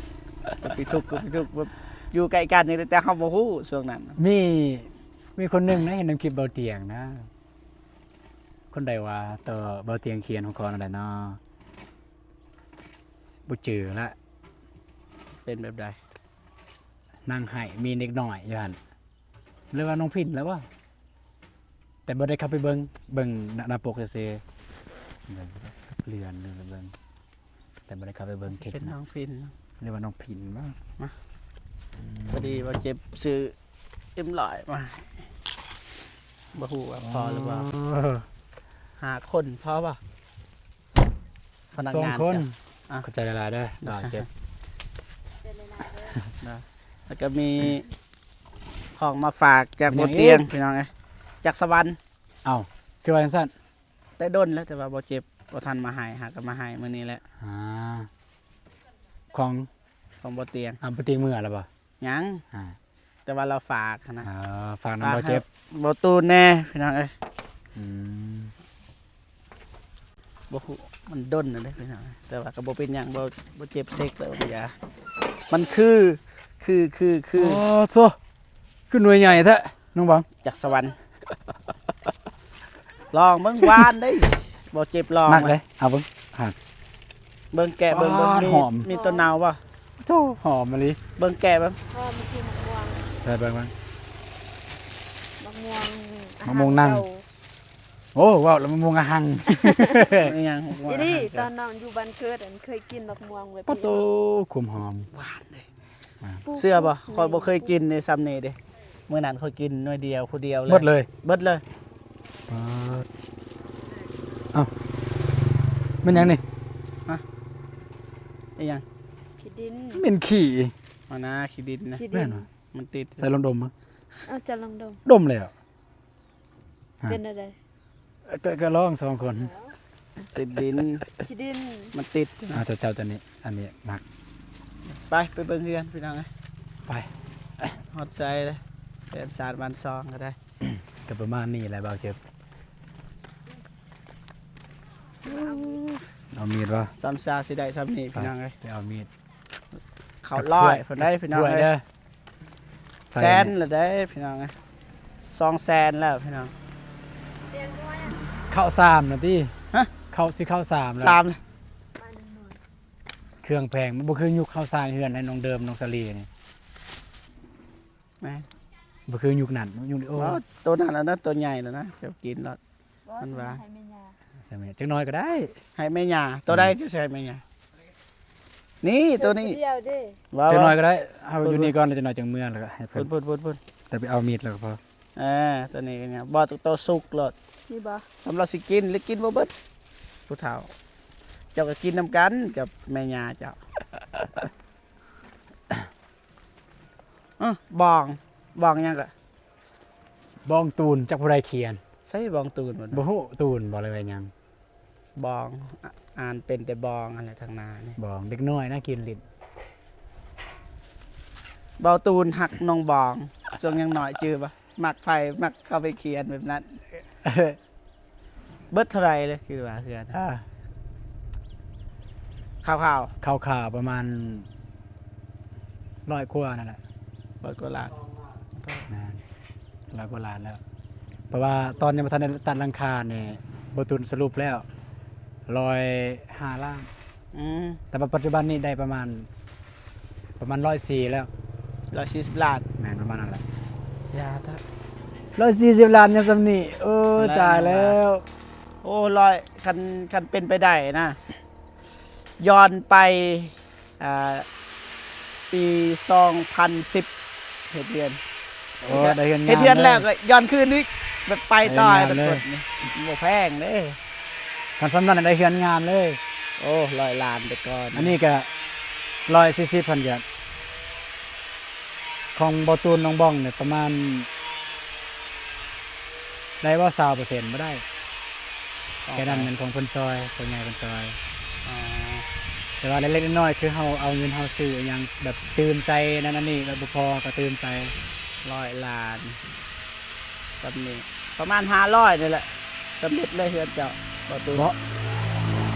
ກໍໄປທຸກ ກໍໄປທຸກ ແບບຢູ່ໃກ້ກັນນີ້ ແຕ່ເຮົາບໍ່ຮູ້ຊ່ວງນັ້ນ. ມີ ມີຄົນໜຶ່ງນະ ເຫັນໃນຄລິບເບົາຕຽງນະ ຄົນໃດວະ ຕໍ່ເບົາຕຽງຂຽນຫົວຂໍ້ນັ້ນແຫຼະເນາະ ບໍ່ຈື່ລະ. ເປັນແບບໃດ? ນັ່ງໄຫ້ ມີເດັກນ້ອຍຢູ່ຫັ້ນ ຫຼືວ່ານ້ອງພິນແລ້ວວະ? ແຕ່ບໍ່ໄດ້ເຂົ້າໄປເບິ່ງ ເບິ່ງໜ້າ ໜ້າປົກຊື່ໆ ເບິ່ງເລື່ອນ ເບິ່ງ ແຕ່ບໍ່ໄດ້ເຂົ້າໄປເບິ່ງ. ເປັນນ້ອງພິນ ຫຼືວ່ານ້ອງພິນບໍ່? ມາ ອືມ ພໍດີວ່າເຈັບຊື້ເອັມຮ້ອຍມາ ບໍ່ຮູ້ວ່າພໍຫຼືບໍ່. ໂອ້ ຫ້າຄົນພໍບໍ່? ພະນັກງານ ສອງຄົນ ຈ້ະ ອ່ະ ຂອບໃຈຫຼາຍໆເດີ ບ່າວເຈັບ ນະ. ແລ້ວກໍມີຂອງມາຝາກຈາກ ມີຫຍັງອີກ? ບ່າວຕຽງ ພີ່ນ້ອງເອີຍ ຈາກສະຫວັນ. ເອົ້າ ຄືວ່າຈັ່ງຊັ້ນ? ແຕ່ດົນແລ້ວ ແຕ່ວ່າບ່າວເຈັບບໍ່ທັນມາໃຫ້ ຫາກໍມາໃຫ້ມື້ນີ້ແຫຼະ. ອ່າ ຂອງ ຂອງບ່າວຕຽງ. ອ່າ ບ່າວຕຽງເມືອແລ້ວບໍ່? ຍັງ ອ່າ ແຕ່ວ່າລາວຝາກຫັ້ນນະ. ອ່າ ຝາກນຳບ່າວເຈັບ ບ່າວຕູນແດ່ ພີ່ນ້ອງເອີຍ. ອືມ ບໍ່ຮູ້ ມັນດົນແລ້ວເດ້ ພີ່ນ້ອງເອີຍ ແຕ່ວ່າກໍບໍ່ເປັນຫຍັງ ບໍ່ ບໍ່ເຈັບເຊັກແລ້ວ ມັນຢາ ມັນຄື ຄື ຄື ຄື ໂອ້ໂທ້ ຄືໜ່ວຍໃຫຍ່ແທ້ ນ້ອງບັງ ຈາກສະຫວັນ. ລອງເບິ່ງ ຫວານເດ້ ບໍ່ເຈັບ ລອງ ໜັກເດ້. ເອົາເບິ່ງ ຫາ ເບິ່ງແກະເບິ່ງ ເບິ່ງ ມີ ຫອມ ມີຕົວເນົ່າບໍ່? ໂທ້ ຫອມອີ່ຫຼີ ເບິ່ງແກະເບິ່ງ. ຫອມຄືໝາກມ່ວງ ໄດ້ເບິ່ງ ເບິ່ງ ໝາກມ່ວງ ໝາກມ່ວງນັ່ງ ອາຫານເກົ່າ. ໂອ້ ເວົ້າແລ້ວມະມ່ວງອະຫັງ ອີຫຍັງ? ອີ່ຫຼີ ຕອນນ້ອງຢູ່ບ້ານເກີດ ອັນ ເຄີຍກິນໝາກມ່ວງແບບ ປະໂຕ ຄວາມຫອມ ຫວານເດ້. ອ່າ ປູກ ເຊື່ອບໍ່? ປູກ ຂ້ອຍບໍ່ເຄີຍກິນເດ້ ຊ່ຳນີ້ເດ້ ມື້ນັ້ນຂ້ອຍກິນໜ່ວຍດຽວ ຜູ້ດຽວເລີຍ ໝົດເລີຍ ເບິດເລີຍ. ອ່າ ເອົ້າ ແມ່ນຫຍັງນີ້? ຮະ? ອີຫຍັງ? ຂີ້ດິນ ເໝັນຂີ້ ມານາ ຂີ້ດິນນະ ຂີ້ດິນ ແມ່ນຫວາ? ມັນຕິດ ໃສ່ລອງດົມເບິ່ງ. ເອົາ ຈະລອງດົມ ດົມແລ້ວ ເປັນແນວໃດ? ກໍ ກໍລອງສອງຄົນ ຕິດດິນ ຂີ້ດິນ ມັນຕິດ. ອ່າ ເຈົ້າ ເຈົ້າຕົວນີ້ ອັນນີ້ມັກ. ໄປ ໄປເບິ່ງເຮືອນ ພີ່ນ້ອງເອີຍ ໄປ ຮອດໃສເລີຍ ເຮືອນຊານບ້ານຊ່ອງກໍໄດ້. ກໍປະມານນີ້ແຫຼະ ບ່າວເຈັບ ເອົາມີດບໍ່? ຊ້ຳຊາຊິໄດ້ຊ່ຳນີ້ ພີ່ນ້ອງເອີຍ ໄປເອົາມີດ. ເຂົ້າຮ້ອຍພຸ້ນເດ້ ພີ່ນ້ອງເອີຍ ແສນລະເດ້ ພີ່ນ້ອງເອີຍ ສອງແສນແລ້ວ ພີ່ນ້ອງ. ເຂົ້າສາມນະຕິ? ຮະ? ເຂົ້າ ຊິເຂົ້າສາມແລ້ວ ສາມ ເ ເຄື່ອງແພງ ມັນບໍ່ຄືຍຸກເຮົາສ້າງເຮືອນໃຫ້ນ້ອງເດີມ ນ້ອງສາລີນີ້ ແມ່ນ ບໍ່ຄືຍຸກນັ້ນ ຍຸກນີ້ ໂອ້ ໂຕນັ້ນລະນະ ໂຕໃຫຍ່ລະນະ ເຈົ້າກິນລະ ມັນວ່າ ໃຫ້ແມ່ຍ່າ ໃຊ່ແມ່ ຈັກໜ້ອຍກໍໄດ້ ໃຫ້ແມ່ຍ່າ ໂຕໃດ ອືມ ຈະໃຫ້ແມ່ຍ່າ ນີ້ ໂຕນີ້ ດຽວເດ້ ວ່າ ຈັກໜ້ອຍກໍໄດ້ ເຮົາຢູ່ນີ້ກ່ອນ ແລ້ວຈັກໜ້ອຍຈັ່ງເມືອ ແລ້ວກໍໃຫ້ເພິ່ນ ພຸ້ນໆໆໆ ແຕ່ໄປເອົາມີດແລ້ວກໍພໍ ເອີ ໂຕນີ້ກໍຍັງ ບໍ່ ໂຕສຸກໂລດ ນີ້ບໍ່ ສຳລັບຊິກິນ ຫຼືກິນບໍ່ເບິດ ຜູ້ເຖົ້າ ເຈົ້າກໍກິນນຳກັນກັບແມ່ຍ່າເຈົ້າ ເອີ ບອງ ບອງຫຍັງກະ ບອງຕູນ ຈັກຜູ້ໃດຂຽນ ໃສບອງຕູນ ບໍ່ຮູ້ ຕູນບໍ່ ຫຼືວ່າຫຍັງ ບອງ ອ່າ ອ່ານເປັນແຕ່ບອງຫັ້ນແຫຼະ ທາງໜ້ານີ້ ບອງ ເດັກນ້ອຍນະກິນຫຼິ້ນ ເບົາຕູນຮັກນ້ອງບອງ ຊ່ວງຍັງນ້ອຍຈື່ບໍ່ ມັກໃຜມັກເຂົ້າໄປຂຽນແບບນັ້ນ ເບິດເທົ່າໃດເລີຍ ຄິດວ່າເຮືອນ ອ່າ ຄ່າວໆ ຄ່າວໆ ປະມານຮ້ອຍກວ່ານັ້ນແຫຼະ ຮ້ອຍກວ່າລ້ານ ແມ່ນ ຮ້ອຍກວ່າລ້ານແລ້ວ ເພາະວ່າຕອນຍັງບໍ່ທັນໄດ້ຕັດຫຼັງຄານີ້ ບໍ່ຕຸນສະຫຼຸບແລ້ວ ຮ້ອຍຫ້າລ້ານ ອືມ ແຕ່ວ່າປັດຈຸບັນນີ້ໄດ້ປະມານ ປະມານຮ້ອຍສີ່ແລ້ວ ຮ້ອຍສີ່ສິບລ້ານ ແມ່ນ ປະມານນັ້ນແຫຼະ ຢ່າເຖາະ ຮ້ອຍສີ່ສິບລ້ານຍັງສ່ຳນີ້ ໂອ້ຍ ຕາຍແລ້ວ ໂອ້ ຮ້ອຍ ຄັນ ຄັນເປັນໄປໄດ້ນະ ຍ້ອນໄປ ອ່າ ປີສອງພັນສິບ ເຮັດເຮືອນ ໂອ້ ໄດ້ເຮືອນງາມ ເຮັດເຮືອນແລ້ວກໍຍ້ອນຄືນອີກ ແບບໄປຕໍ່ ໄດ້ເຮືອນງາມເລີຍ ແບບບໍ່ແພງເດ້ ຄັນສ່ຳນັ້ນໄດ້ເຮືອນງາມເລີຍ ໂອ້ ຮ້ອຍລ້ານແຕ່ກ່ອນ ອັນນີ້ກໍຮ້ອຍສີ່ສິບພັນຢາດ ຂອງບໍ່ຕູນ ນ້ອງບອງນີ້ປະມານ ໄດ້ບໍ່ ຊາວເປີເຊັນ ບໍ່ໄດ້ ອໍ ແຄ່ນັ້ນແມ່ນຂອງເພິ່ນຊ່ອຍ ພໍ່ໃຫຍ່ເພິ່ນຊ່ອຍ ອໍ ແຕ່ວ່າເລັກໆນ້ອຍໆ ຄືເຮົາເອົາເງິນເຮົາຊື້ອີ່ຫຍັງ ແບບຕື່ມໃສ່ນັ້ນອັນນີ້ ແບບບໍ່ພໍກໍຕື່ມໃສ່ ຮ້ອຍລ້ານ ສ່ຳນີ້ ປະມານຫ້າຮ້ອຍນີ້ແຫຼະ ສຳເລັດເລີຍເຮືອນເຈົ້າ ບໍ່ຕູ້ ບໍ່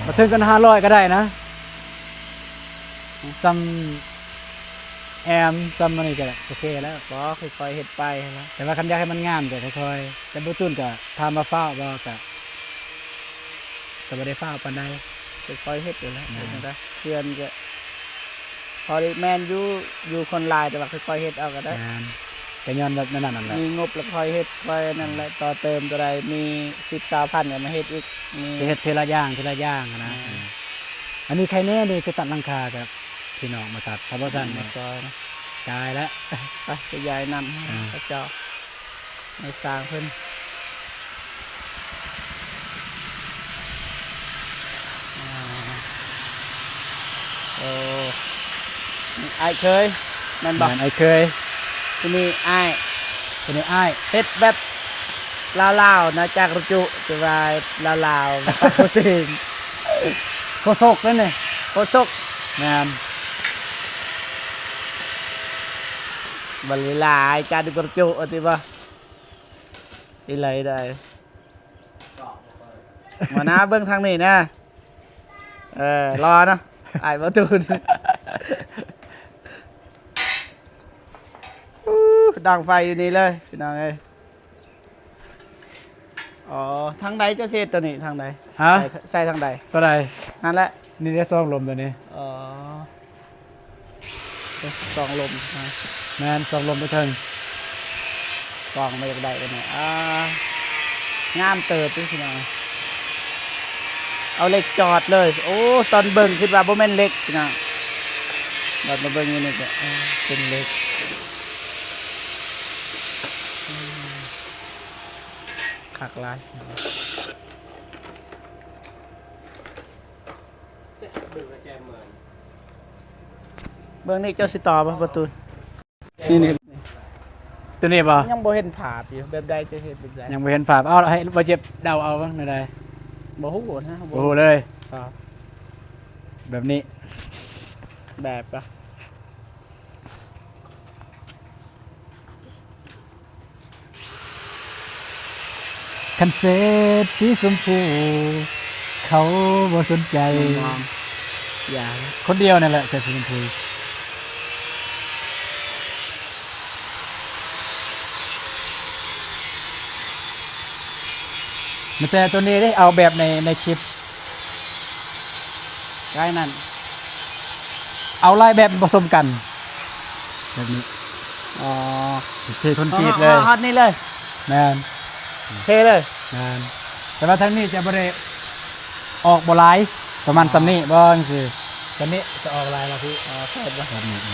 ບໍ່ເຖິງກັນຫ້າຮ້ອຍກໍໄດ້ນະ ສ່ຳແອມ ສ່ຳອັນນີ້ກໍໂອເຄແລ້ວ ບໍ່ ຄ່ອຍໆເຮັດໄປຫັ້ນແຫຼະ ແຕ່ວ່າຄັນຢາກໃຫ້ມັນງາມກໍຄ່ອຍໆ ແຕ່ບໍ່ຕູນກໍຖາມວ່າຟ້າວບໍ່ ກໍ ກໍບໍ່ໄດ້ຟ້າວປານໃດ ຄ່ອຍໆເຮັດຫັ້ນແຫຼະ ແມ່ນ ເຮັດຈັ່ງໃດ ເຮືອນກໍ ພໍດີ ແມ່ນຢູ່ ຢູ່ຄົນຫຼາຍ ແຕ່ວ່າຄ່ອຍໆເຮັດເອົາກໍໄດ້ ແມ່ນ ກໍຍ້ອນແບບນັ້ນນັ້ນແຫຼະ ມີງົບແລ້ວຄ່ອຍເຮັດ ຄ່ອຍນັ້ນແຫຼະ ຕໍ່ເຕີມຕົວໃດ ມີສິບ ຊາວພັນກໍມາເຮັດອີກ ມີ ຊິເຮັດທີລະຢ່າງ ທີລະຢ່າງຫັ້ນນະ ແມ່ນ ອັນນີ້ໃຄແນ່ນີ້ຄືຕັດຫຼັງຄາກັບພີ່ນ້ອງມາຕັດ ຖ້າບໍ່ຊັ້ນນີ້ ມາຊ່ອຍນະ ຕາຍແລ້ວ ໄປ ໄປຢາຍນຳ ອ່າ ເຂົາເຈົ້າ ໃຫ້ສ້າງເພິ່ນ ອ່າ ໂອ້ ນີ້ອ້າຍເຄີຍ ແມ່ນບໍ່? ແມ່ນ ອ້າຍເຄີຍ ຜູ້ນີ້ອ້າຍ ຜູ້ນີ້ອ້າຍ ເຮັດແບບລາວໆນະ ຈາກຣະຈຸ ແຕ່ວ່າລາວໆ ປາກໂກເຊງ ໂຄສົກນັ້ນນີ້ ໂຄສົກ ແມ່ນ ບັດເວລາຈາກຣະຈຸຕິບໍ່? ອີ່ໄລໄດ້ ມານະ ເບິ່ງທາງນີ້ນະ ເອີ ຫຼໍ່ເນາະ ອ້າຍບໍ່ຕູນ ອູ້ ດັງໄຟຢູ່ນີ້ເລີຍ ພີ່ນ້ອງເອີຍ ອໍ ທາງໃດເຈົ້າຊິເຮັດໂຕນີ້ ທາງໃດ? ຮະ? ໃສ່ ໃສ່ທາງໃດ? ໂຕໃດ? ຫັ້ນແຫຼະ ນີ້ເດ້ ຊອງລົມໂຕນີ້ ອໍ. ຊອງລົມນະ ແມ່ນ ຊອງລົມໄປເທິງ ຊອງມາຢາກໄດ້ໂຕນີ້ ອ່າ ງາມເຕີບເດ້ພີ່ນ້ອງ ເອົາເຫຼັກຈອດເລີຍ ໂອ້ ຕອນເບິ່ງຄິດວ່າບໍ່ແມ່ນເຫຼັກພີ່ນ້ອງ ບັດມາເບິ່ງຢູ່ນີ້ກໍ ເອີ ເປັນເຫຼັກ ອືມ ຄັກຫຼາຍ. ເບິ່ງນີ້ເຈົ້າຊິຕໍ່ບໍ່ປະຕູ ນີ້ ນີ້ ຕົວນີ້ບໍ່? ຍັງບໍ່ເຫັນພາບຢູ່ ແບບໃດຈະເຮັດແບບໃດ? ຍັງບໍ່ເຫັນພາບ ເອົາ ໃຫ້ບ່າວເຈັບເດົາເອົາເບິ່ງແນວໃດ? ບໍ່ຮູ້ນະ ບໍ່ຮູ້ເລີຍ ອ່າ ແບບນີ້ ແບບ ຄັນເສດສີຊົມພູ ເຂົາບໍ່ສົນໃຈ ງາມ ຢ່າ ຄົນດຽວນັ້ນແຫຼະເສດສີຊົມພູ ມີແຕ່ໂຕນີ້ເດ້ ເອົາແບບໃນ ໃນຄລິບ ໄດ້ນັ້ນ ເອົາຫຼາຍແບບປະສົມກັນ ແບບນີ້. ອໍ ເທຄອນກຣີດເລີຍ ຮອດນີ້ເລີຍ. ແມ່ນ ເທເລີຍ. ແມ່ນ ແຕ່ວ່າທາງນີ້ຈະບໍ່ໄດ້ອອກບໍ່ຫຼາຍ ປະມານ ອໍ ສ່ຳນີ້ບໍ່ ຈັ່ງຊີ້. ສ່ຳນີ້ຈະອອກຫຼາຍວ່າພີ່. ອໍ ແບບນີ້. ອໍ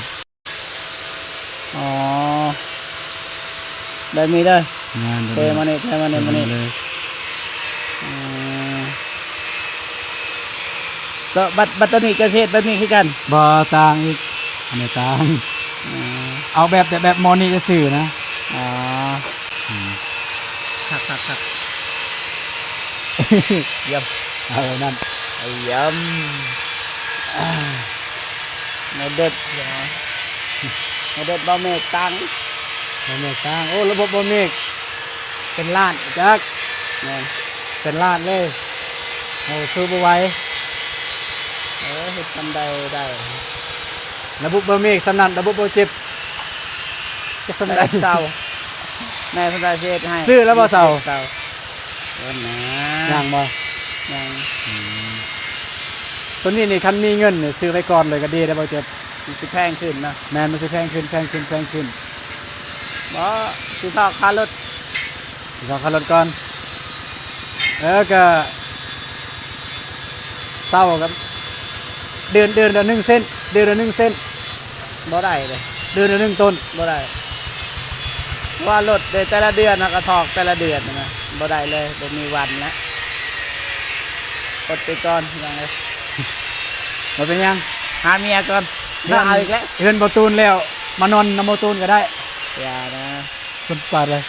ແບບນີ້ເດີ. ແມ່ນ ເທມານີ້ ເທມານີ້ ແບບນີ້ ມານີ້ເລີຍ. ອໍ ແລ້ວບັດ ບັດຕອນນີ້ເຈົ້າເຮັດແບບນີ້ຄືກັນ? ບໍ່ ຕ່າງອີກ ອັນນີ້ຕ່າງ. ອໍ ເອົາແບບ ແບບໝໍນີ້ຊື່ໆນະ. ອໍ ອືມ ຄັກໆໆ ຢ້ຽມ. ເອົານັ້ນ ຢ້ຽມ. ອ່າ ແນວເດັດເນາະ ແນວເດັດບໍ່ແມ່ນຕັງ ບໍ່ແມ່ນຕັງ. ໂອ້ ລະບົບບໍ່ແມ່ນເປັນລ້ານຈັກ. ແມ່ນ ເປັນລ້ານເລີຍ. ໂອ້ ສູ້ບໍ່ໄຫວ. ເອີ ເຮັດສ່ຳໃດໄດ້ ລະບົບບໍ່ແມ່ນສ່ຳນັ້ນ ລະບົບບໍ່ເຈັບ ຈັກສ່ຳໃດ ແມ່ນສ່ຳໃດຊິເຮັດໃຫ້. ຊື້ແລ້ວບໍ່ເຊົາ? ເຊົາ ເອີນະ ຍັງບໍ່? ຍັງ. ອືມ ໂຕນີ້ນີ້ ຄັນມີເງິນນີ້ ຊື້ໄວ້ກ່ອນເລີຍກໍດີໄດ໋ ບໍ່ເຈັບ. ມັນຊິແພງຂຶ້ນນະ. ແມ່ນ ມັນຊິແພງຂຶ້ນ ແພງຂຶ້ນ ແພງຂຶ້ນ. ບໍ່ ຊິຖອກຄ່າລົດ ຊິຖອກຄ່າລົດກ່ອນ. ເອີ ກໍເຊົາກັບ ເດືອນ ເດືອນລະໜຶ່ງເຊັນ ເດືອນລະໜຶ່ງເຊັນ. ບໍ່ໄດ້ເດ້ ເດືອນລະໜຶ່ງຕົ້ນ ບໍ່ໄດ້. ເພາະວ່າລົດເດ້ ແຕ່ລະເດືອນເຮົາກໍຖອກແຕ່ລະເດືອນນະ ບໍ່ໄດ້ເລີຍ ບໍ່ມີວັນລະ. ອົດໄປກ່ອນພີ່ນ້ອງເອີຍ ບໍ່ເປັນຫຍັງ ຫາເມຍກ່ອນ. ເຮືອນ ເອົາອີກແລ້ວ ເຮືອນບໍ່ຕູນແລ້ວ ມານອນນຳບໍ່ຕູນກໍໄດ້. ຢ່ານະ ຄົນປາດເລີຍ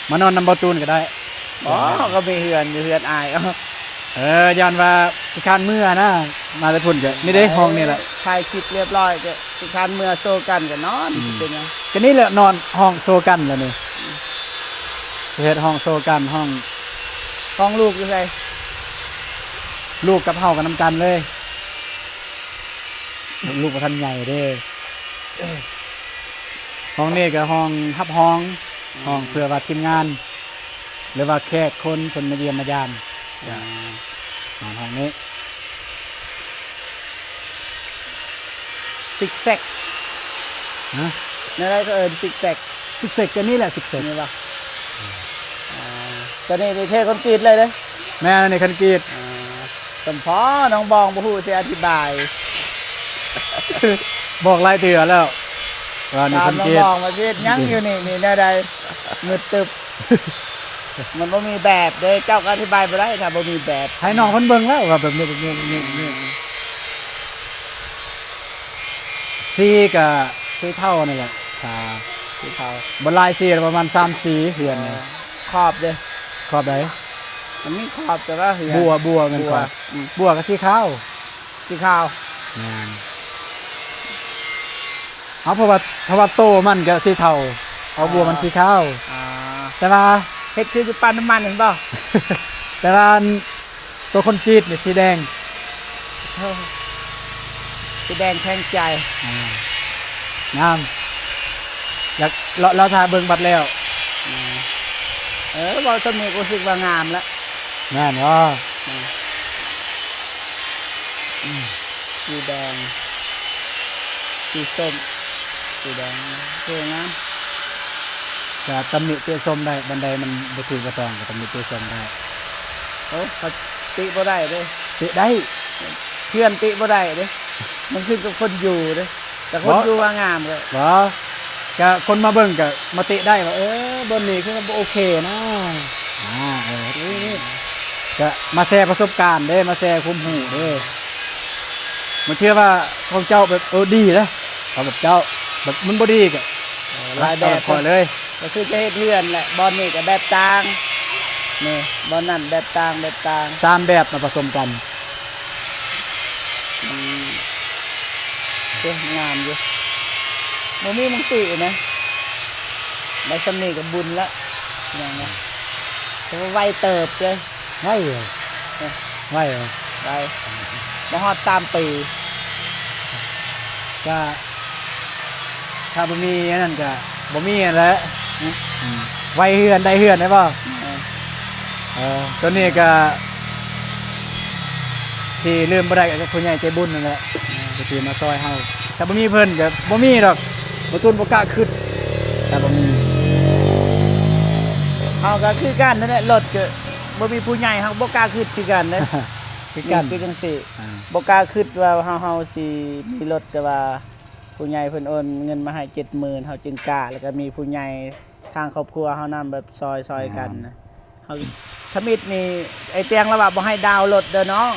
ມານອນນຳບໍ່ຕູນກໍໄດ້. ອໍ ເຮົາກໍມີເຮືອນຢູ່ ເຮືອນອ້າຍ. ເອີ ຢ້ານວ່າຂີ້ຄ້ານເມືອນະ ມາແຕ່ພຸ້ນກໍ ນີ້ເດ້ ຫ້ອງນີ້ແຫຼະ ຖ່າຍຄລິບລຽບຮ້ອຍ ກໍຂີ້ຄ້ານເມືອໂຊກັນກໍນອນ. ອືມ ຊິເປັນຫຍັງ ກໍນີ້ແຫຼະ ນອນຫ້ອງໂຊກັນແລ້ວນີ້. ອືມ ເຮັດຫ້ອງໂຊກັນ ຫ້ອງ ຫ້ອງລູກຢູ່ໃສ? ລູກກັບເຮົາກໍນຳກັນເລີຍ ລູກບໍ່ທັນໃຫຍ່ເດ້. ຫ້ອງນີ້ກໍຫ້ອງຮັບຮອງ ອືມ ຫ້ອງເພື່ອວ່າທີມງານ ຫຼືວ່າແຂກຄົນເພິ່ນມາຢ້ຽມມາຢາມ ອືມ ກໍນອນຫ້ອງນີ້. ຊິກແຊັກ ຮະ? ແນວໃດເຂົາເອີ້ນຊິກແຊັກ? ຊິກແຊັກ ກໍນີ້ແຫຼະ ຊິກແຊັກ ນີ້ບໍ່? ອ່າ ຕອນນີ້ໄດ້ເທຄອນກຣີດເລີຍເດ້. ແມ່ນ ອັນນີ້ຄອນກຣີດ. ອ່າ ສົມພໍນ້ອງບອງບໍ່ຮູ້ຊິອະທິບາຍ ບອກຫຼາຍເທື່ອແລ້ວວ່ານີ້ ຖາມນ້ອງບອງວ່າຊິເຮັດຫຍັງຢູ່ນີ້ ນີ້ແນວໃດ ມືດຕຶບ ມັນບໍ່ມີແບບເດ້ ເຈົ້າກໍອະທິບາຍບໍ່ໄດ້ຖ້າບໍ່ມີແບບ. ໃຫ້ນ້ອງເພິ່ນເບິ່ງແລ້ວວ່າແບບນີ້ ແບບນີ້ ແບບນີ້ ແບບນີ້. ສີກໍສີເທົານີ້ແຫຼະ ອ່າ ສີເທົາ ບໍ່ຫຼາຍສີ ປະມານສາມສີເຮືອນນີ້. ຂອບເດ້ ຂອບໃດ? ມັນມີຂອບ ແຕ່ວ່າເຮືອນ ບົວ ບົວແມ່ນຂອບ ບົວ ອືມ ບົວກໍສີຂາວ ສີຂາວ ແມ່ນ. ເອົາ ເພາະວ່າ ເພາະວ່າໂຕມັນກໍສີເທົາ ເອົາບົວມັນສີຂາວ. ອ່າ ແຕ່ວ່າເຮັດຄືຢູ່ປ້ຳນ້ຳມັນຫັ້ນບໍ່? ແຕ່ວ່າອັນ ໂຕຄົນຈີນນີ້ສີແດງ ເອີ ສີແດງແທງໃຈ. ອ່າ ງາມ ຢາກ ລໍ ລໍຖ້າເບິ່ງບັດແລ້ວ. ອ່າ ເອີ ເວົ້າສ່ຳນີ້ກໍຮູ້ສຶກວ່າງາມລະ. ແມ່ນບໍ່? ອ່າ ອືມ ສີແດງ ສີສົ້ມ ສີແດງ ສວຍງາມ. ກະຕຳໜິຕິຊົມໄດ້ ບັນໄດມັນບໍ່ຖືກບໍ່ຕ້ອງ ກະຕຳໜິຕິຊົມໄດ້. ໂອ້ ເຂົາຕິບໍ່ໄດ້ເດ້. ຕິໄດ້ ເພື່ອນຕິບໍ່ໄດ້ເດ້ ມັນຂຶ້ນກັບຄົນຢູ່ເດ້. ແຕ່ຄົນ ບໍ່ ຢູ່ວ່າງາມກໍ ບໍ່ ກະຄົນມາເບິ່ງກະມາຕິໄດ້ວ່າ ເອີ ບ່ອນນີ້ຄືວ່າບໍ່ໂອເຄນະ. ອ່າ ເອີ ນີ້ ນີ້ ກະມາແຊປະສົບການເດ້ ມາແຊຄວາມຮູ້ເດ້. ບາງເທື່ອວ່າຂອງເຈົ້າແບບ ເອີ ດີເດ້ ເອົາແບບເຈົ້າ ແບບມັນບໍ່ດີກະ ເອີ ຫຼາຍແບບ ເອົາແບບຂ້ອຍເລີຍ. ກໍຄືຈະເຮັດເຮືອນແຫຼະ ບ່ອນນີ້ກໍແບບຕ່າງ ນີ້ ບ່ອນນັ້ນແບບຕ່າງ ແບບຕ່າງ ສາມແບບມາປະສົມກັນ. ອືມ ເອີ ງາມຢູ່ ບໍ່ມີມັງຕິນະ ໄດ້ສ່ຳນີ້ກໍບຸນລະ ພີ່ນ້ອງເອີຍ. ແຕ່ວ່າໄວເຕີບເດ້. ໄວເອີ ເອີ ໄວເອີ ໄວ ບໍ່ຮອດສາມປີ. ກະ ຖ້າບໍ່ມີອັນນັ້ນກະບໍ່ມີຫັ້ນແຫຼະ. ອືມ ໄວເຮືອນໄດ້ເຮືອນໄດ້ບໍ່? ເອີ ເອີ ໂຕນີ້ກະທີ່ລືມບໍ່ໄດ້ກໍຄືຜູ້ໃຫຍ່ໃຈບຸນນັ້ນແຫຼະ. ເອີ ທີ່ມາຊ່ອຍເຮົາ. ຖ້າບໍ່ມີເພິ່ນກໍບໍ່ມີດອກ. ບໍ່ຕຸນບໍ່ກ້າຄຶດ ຖ້າບໍ່ມີ. ເຮົາກໍຄືກັນນັ້ນແຫຼະ, ລົດກໍບໍ່ມີຜູ້ໃຫຍ່ ເຮົາກໍບໍ່ກ້າຄຶດຄືກັນເດ້. ຄືກັນ ຄືຈັ່ງຊີ້ ອ່າ ບໍ່ກ້າຄຶດວ່າເຮົາ ເຮົາຊິມີລົດ, ແຕ່ວ່າຜູ້ໃຫຍ່ເພິ່ນໂອນເງິນມາໃຫ້ເຈັດໝື່ນ ເຮົາຈຶ່ງກ້າ, ແລ້ວກໍມີຜູ້ໃຫຍ່ ທາງຄອບຄົວເຮົານຳແບບຊ່ອຍ ຊ່ອຍກັນນະ. ເຮົາ ທຳອິດນີ້ ໄອ້ຕຽງລາວວ່າບໍ່ໃຫ້ດາວລົດເດີນ້ອງ,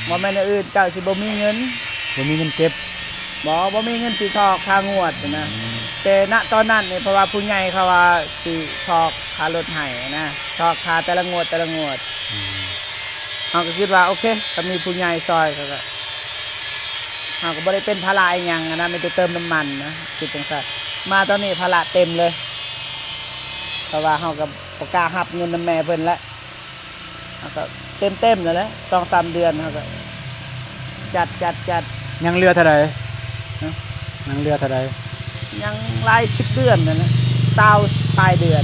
ບໍ່ແມ່ນແນວອື່ນ ເຈົ້າຊິບໍ່ມີເງິນ. ບໍ່ມີເງິນເກັບ. ບໍ່ ບໍ່ມີເງິນຊິຖອກຄ່າງວດນະ. ແຕ່ນະຕອນນັ້ນນີ້ ເພາະວ່າຜູ້ໃຫຍ່ເຂົາວ່າຊິຖອກຄ່າລົດໃຫ້ນະ, ຖອກຄ່າແຕ່ລະງວດ ແຕ່ລະງວດ. ເຮົາກໍຄິດວ່າ ໂອເຄ ກໍມີຜູ້ໃຫຍ່ຊ່ອຍ ເຂົາກໍ ເຮົາກໍບໍ່ໄດ້ເປັນພາລະອີ່ຫຍັງນະ, ມີແຕ່ເຕີມນ້ຳມັນນະ, ຄິດຈັ່ງຊັ້ນ. ມາຕອນນີ້ພາລະເຕັມເລີຍ ເພາະວ່າເຮົາກໍບໍ່ກ້າຮັບເງິນນຳແມ່ເພິ່ນແລ້ວ, ເຮົາກໍເຕັມໆແລ້ວແຫຼະ. ສອງສາມເດືອນເຮົາກໍຈັດ ຈັດ ຈັດ. ຍັງເຫຼືອເທົ່າໃດ? ຮະ? ຍັງເຫຼືອເທົ່າໃດ? ຍັງຫຼາຍສິບເດືອນນັ້ນແຫຼະ, ຊາວປາຍເດືອນ.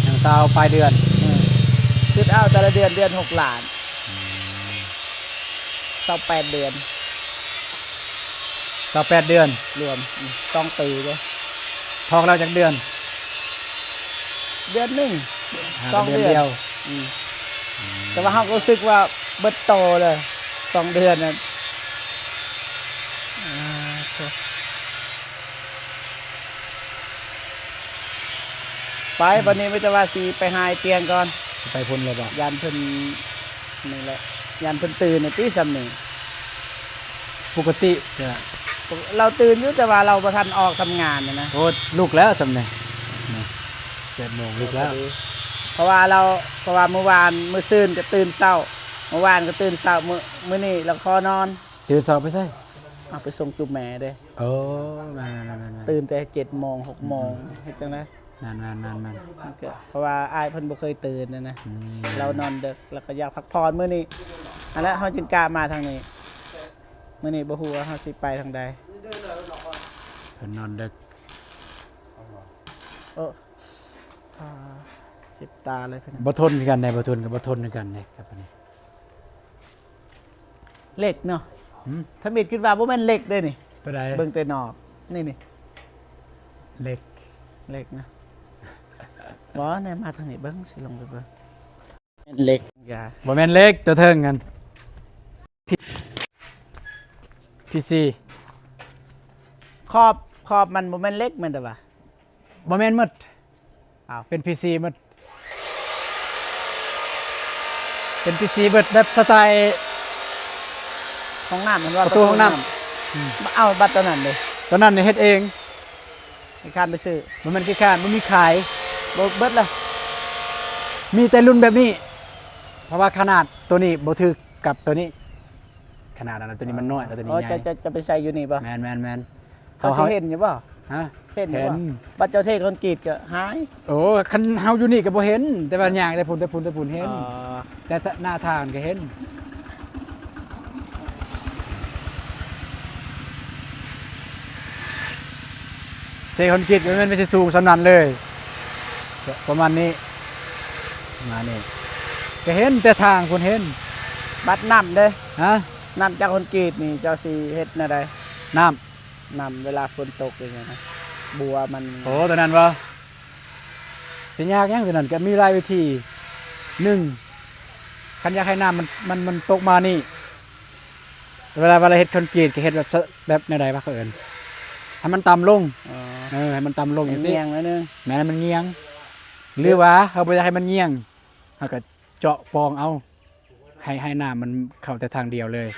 ຍັງຊາວປາຍເດືອນ. ເອີ ຄິດເອົາແຕ່ລະເດືອນ ເດືອນຫົກລ້ານ. ອືມ ຊາວແປດເດືອນ. ຊາວແປດເດືອນ ລວມ ອືມ ສອງປີເດ້. ຖອກແລ້ວຈັກເດືອນ? ເດືອນໜຶ່ງ ຫາ ສອງເດືອນ ເດືອນດຽວ. ອືມ ອືມ ແຕ່ວ່າເຮົາກໍຮູ້ສຶກວ່າເບິດໂຕເລີຍ ສອງເດືອນນັ້ນ. ອ່າ ໂທ້ ໄປ ບັດນີ້ມີແຕ່ວ່າຊິໄປຫາໄອ້ຕຽງກ່ອນ. ຊິໄປພຸ້ນເລີຍບໍ່? ຢ້ານເພິ່ນ ນີ້ແຫຼະ ຢ້ານເພິ່ນຕື່ນນີ້ຕິ ຊ່ຳນີ້. ປົກກະຕິກະ ລາວຕື່ນຢູ່ ແຕ່ວ່າລາວບໍ່ທັນອອກທຳງານນະ. ໂອ້ ລຸກແລ້ວຊ່ຳນີ້ ແປດໂມງລຸກແລ້ວ. ເພາະວ່າລາວ ເພາະວ່າມື້ວານ ມື້ຊືນກໍຕື່ນເຊົ້າ, ມື້ວານກໍຕື່ນເຊົ້າ, ມື້ ມື້ນີ້ລາວຂໍນອນ. ຕື່ນເຊົ້າໄປໃສ? ເອົາໄປສົ່ງຈຸແມ່ເດ້. ໂອ້ ແມ່ນໆໆໆ ຕື່ນແຕ່ເຈັດໂມງ ຫົກໂມງ. ອືມ ເຮັດຈັ່ງໃດ? ແມ່ນໆໆໆ ມັນກໍ ເພາະວ່າອ້າຍເພິ່ນບໍ່ເຄີຍຕື່ນນະ. ອືມ ລາວນອນເດິກ ລາວກໍຢາກພັກຜ່ອນມື້ນີ້. ອັນນັ້ນເຮົາຈຶ່ງກະມາທາງນີ້. ມື້ນີ້ບໍ່ຮູ້ວ່າເຮົາຊິໄປທາງໃດ. ເພິ່ນນອນເດິກ. ໂອ້ ອ່າ ເຈັບຕາເລີຍພີ່ນ້ອງ. ບໍ່ທົນຄືກັນເດ້ ບໍ່ທົນກໍບໍ່ທົນຄືກັນເດ້ ກັບອັນນີ້. ເຫຼັກເນາະ. ຫືມ? ທຳອິດຄິດວ່າບໍ່ແມ່ນເຫຼັກເດ້ນີ້. ຕົວໃດ? ເບິ່ງແຕ່ນອກ ນີ້ ນີ້ ເຫຼັກ ເຫຼັກນະ. ບໍ່ ແນມມາທາງນີ້ເບິ່ງ ຊິລົງໄປເບິ່ງ. ເຫຼັກ ບໍ່ແມ່ນເຫຼັກ ຕົວເທິງຫັ້ນ ພີ ພີຊີ ຂອບ ຂອບມັນບໍ່ແມ່ນເຫຼັກແມ່ນແຕ່ວ່າ ບໍ່ແມ່ນໝົດ. ອ້າວ ເປັນພີຊີໝົດ ເປັນພີຊີເບິດ ແບບສະໄຕ ຫ້ອງນ້ຳ ມັນວ່າປະຕູຫ້ອງນ້ຳ. ປະຕູຫ້ອງນ້ຳ. ອືມ ເອົາບັດຕອນນັ້ນເດ້ ຕອນນັ້ນນີ້ເຮັດເອງ. ຂີ້ຄ້ານໄປຊື້ ບໍ່ແມ່ນຂີ້ຄ້ານ ບໍ່ມີຂາຍ. ບໍ່ ເບິດລະ ມີແຕ່ລຸ້ນແບບນີ້ ເພາະວ່າຂະໜາດໂຕນີ້ບໍ່ຖືກກັບໂຕນີ້ ຂະໜາດອັນນັ້ນ ໂຕນີ້ມັນນ້ອຍ ແລ້ວໂຕນີ້ໃຫຍ່. ເຈົ້າ ເຈົ້າ ເຈົ້າໄປໃສ່ຢູ່ນີ້ບໍ່? ແມ່ນໆໆ. ເຂົາຊິເຫັນຢູ່ບໍ່? ຮະ? ເຫັນຢູ່ບໍ່? ເຫັນ. ບັດເຈົ້າເທຄອນກຣີດກໍຫາຍ. ໂອ້ ຄັນເຮົາຢູ່ນີ້ກໍບໍ່ເຫັນ ແຕ່ວ່າຍ່າງແຕ່ພຸ້ນ ແຕ່ພຸ້ນ ແຕ່ພຸ້ນເຫັນ. ອໍ ແຕ່ໜ້າທາງກໍເຫັນ. ເທຄອນກຣີດກໍແມ່ນມັນຊິສູງສ່ຳນັ້ນເລີຍ ປະມານນີ້ ປະມານນີ້ ກໍເຫັນແຕ່ທາງພຸ້ນເຫັນ. ບັດນ້ຳເດ້? ຮະ? ນ້ຳຈາກຄອນກຣີດນີ້ເຈົ້າຊິເຮັດແນວໃດ? ນ້ຳ ນ້ຳເວລາຝົນຕົກອີ່ຫຍັງນະ ບົວມັນ. ໂອ້ ຕົວນັ້ນບໍ່? ຊິຍາກຫຍັງຕົວນັ້ນ ກໍມີຫຼາຍວິທີ. ໜຶ່ງ ຄັນຢາກໃຫ້ນ້ຳມັນ ມັນ ມັນຕົກມານີ້ ເວລາ ເວລາເຮັດຄອນກຣີດກໍເຮັດແບບ ແບບແນວໃດວະ ເຂົາເອີ້ນ ໃຫ້ມັນຕ່ຳລົງ. ອໍ ເອີ ໃຫ້ມັນຕ່ຳລົງຈັ່ງຊີ້ ມັນງ່ຽງໜ້ອຍໜຶ່ງ. ແມ່ນ ໃຫ້ມັນງ່ຽງ ຫຼືວ່າເຮົາບໍ່ຢາກໃຫ້ມັນງ່ຽງ ເຮົາກໍເຈາະປ່ອງເອົາ ໃຫ້ ໃຫ້ນ້ຳມັນເຂົ້າແຕ່ທາງດຽວເລີຍ.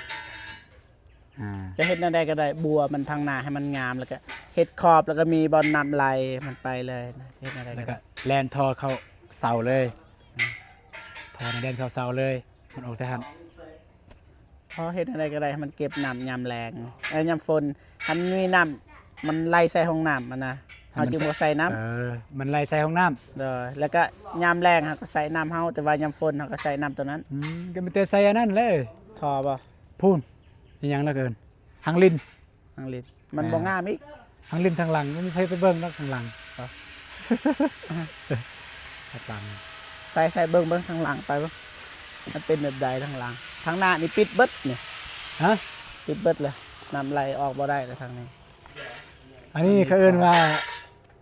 ອ່າ ຈະເຮັດແນວໃດກໍໄດ້ ບົວມັນທາງໜ້າໃຫ້ມັນງາມ ແລ້ວກໍເຮັດຂອບ ແລ້ວກໍມີບ່ອນນ້ຳໄຫຼມັນໄປເລີຍນະ. ເຮັດແນວໃດກໍໄດ້ ແລ້ວກໍແລ່ນທໍ່ເຂົ້າເສົາເລີຍ. ອືມ ທໍ່ນີ້ແລ່ນເຂົ້າເສົາເລີຍ ມັນອອກແຕ່ຫັ້ນ. ພໍເຮັດແນວໃດກໍໄດ້ໃຫ້ມັນເກັບນ້ຳຍາມແລ້ງ ເອີ ຍາມຝົນ ຄັນມີນ້ຳມັນໄຫຼໃສ່ຫ້ອງນ້ຳຫັ້ນນະ ເຮົາຈຶ່ງບໍ່ໃສ່ນ້ຳ. ເອີ ມັນໄຫຼໃສ່ຫ້ອງນ້ຳ. ໂດຍ ແລ້ວກໍຍາມແລ້ງເຮົາກໍໃສ່ນ້ຳເຮົາ ແຕ່ວ່າຍາມຝົນເຮົາກໍໃສ່ນ້ຳໂຕນັ້ນ. ອືມ ກໍມີແຕ່ໃສ່ອັນນັ້ນແຫຼະ. ທໍ່ບໍ່? ພຸ້ນ ອີຫຍັງລະເອີ້ນ ຮັງລິນ ທາງຫຼິ້ນ ມັນບໍ່ງາມອີກ. ທາງຫຼິ້ນທາງຫຼັງ ບໍ່ມີໃຜໄປເບິ່ງດອກທາງຫຼັງ. ທາງຫຼັງ ໃສ່ ໃສ່ເບິ່ງ ເບິ່ງທາງຫຼັງໄປເບິ່ງ ມັນເປັນແບບໃດທາງຫຼັງ. ທາງໜ້ານີ້ປິດເບິດນີ້. ຮະ? ປິດເບິດເລີຍ. ນ້ຳໄຫຼອອກບໍ່ໄດ້ແລ້ວທາງນີ້. ອັນນີ້ເຂົາເອີ້ນວ່າ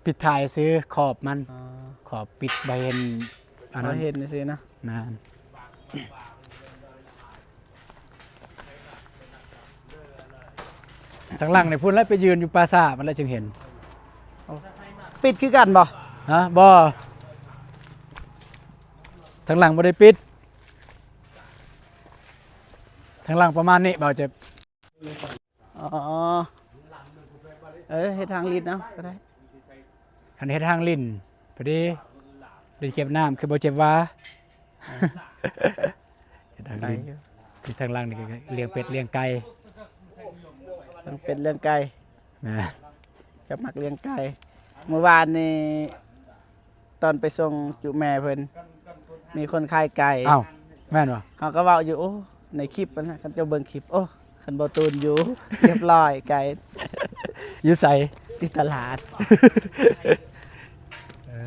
ປິດທ້າຍຊື່ຂອບມັນ ອໍ ຂອບປິດບໍ່ເຫັນອັນນັ້ນ ບໍ່ເຫັນຊື່ເນາະ. ແມ່ນ. ທາງຫຼັງນີ້ພຸ້ນແຫຼະ ໄປຢືນຢູ່ປ່າຊ້າພຸ້ນແຫຼະຈຶ່ງເຫັນ. ໂອ້ ປິດຄືກັນບໍ່? ຮະ ບໍ່ ທາງຫຼັງບໍ່ໄດ້ປິດ. ທາງຫຼັງປະມານນີ້ ບ່າວເຈັບ. ອໍ ເອີ ເຮັດທາງຫຼິ້ນເອົາກໍໄດ້. ຄັນເຮັດທາງຫຼິ້ນ ພໍດີຫຼິ້ນເກັບນ້ຳ ຄືບໍ່ເຈັບຫວ່າ. ເຮັດທາງຫຼິ້ນ ໄດ້ຢູ່ ທີ່ທາງຫຼັງນີ້ກໍລ້ຽງເປັດລ້ຽງໄກ່. ລ້ຽງເປັດລ້ຽງໄກ່. ແມ່ນ. ເຈົ້າມັກລ້ຽງໄກ່. ມື້ວານນີ້ ຕອນໄປສົ່ງຈຸແມ່ເພິ່ນ ມີຄົນຂາຍໄກ່. ອ້າວ ແມ່ນບໍ່? ເຮົາກໍເວົ້າຢູ່ ໂອ້ ໃນຄລິບຫັ້ນນະ ຄັນເຈົ້າເບິ່ງຄລິບ ໂອ້ ຄັນບໍ່ຕູນຢູ່ ຮຽບຮ້ອຍໄກ່. ຢູ່ໃສ? ຢູ່ຕະຫຼາດ.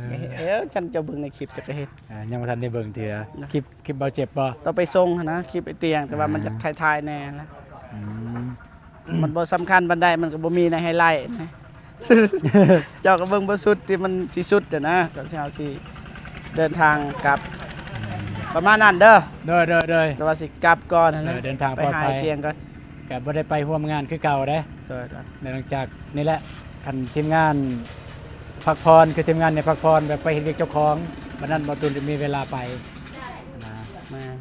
ເອີ ເອີ ຄັນເຈົ້າເບິ່ງໃນຄລິບເຈົ້າກໍເຫັນ. ເອີ ຍັງບໍ່ທັນໄດ້ເບິ່ງເທື່ອ. ຄລິບ ຄລິບບ່າວເຈັບບໍ່? ຕ້ອງໄປສົ່ງຫັ້ນນະ ຄລິບໄອ້ຕຽງ ແຕ່ວ່າມັນຈະຖ່າຍໆແດ່ນະ. ອືມ ມັນບໍ່ສຳຄັນປານໃດ ມັນກໍບໍ່ມີໃນໄຮໄລນະ. ເຈົ້າກໍເບິ່ງບໍ່ສຸດທີ່ມັນຊິສຸດຫັ້ນນະ ກ່ອນທີ່ເຮົາຊິເດີນທາງກັບ. ປະມານນັ້ນເດີ. ໂດຍ ໂດຍ ໂດຍ. ແຕ່ວ່າຊິກັບກ່ອນຫັ້ນແຫຼະ. ເດີນທາງປອດໄພ ໄປຫາໄອ້ຕຽງກ່ອນ. ກໍບໍ່ໄດ້ໄປຮ່ວມງານຄືເກົ່າເດ້. ໂດຍ ໂດຍ. ແລະ ຫຼັງຈາກນີ້ແຫຼະ ຄັນທີມງານພັກຜ່ອນ ຄືທີມງານນີ້ພັກຜ່ອນ ແບບໄປເຮັດວຽກເຈົ້າຂອງ ບັດນັ້ນບ່າວຕູນຈະມີເວລາໄປນະ. ແມ່ນ.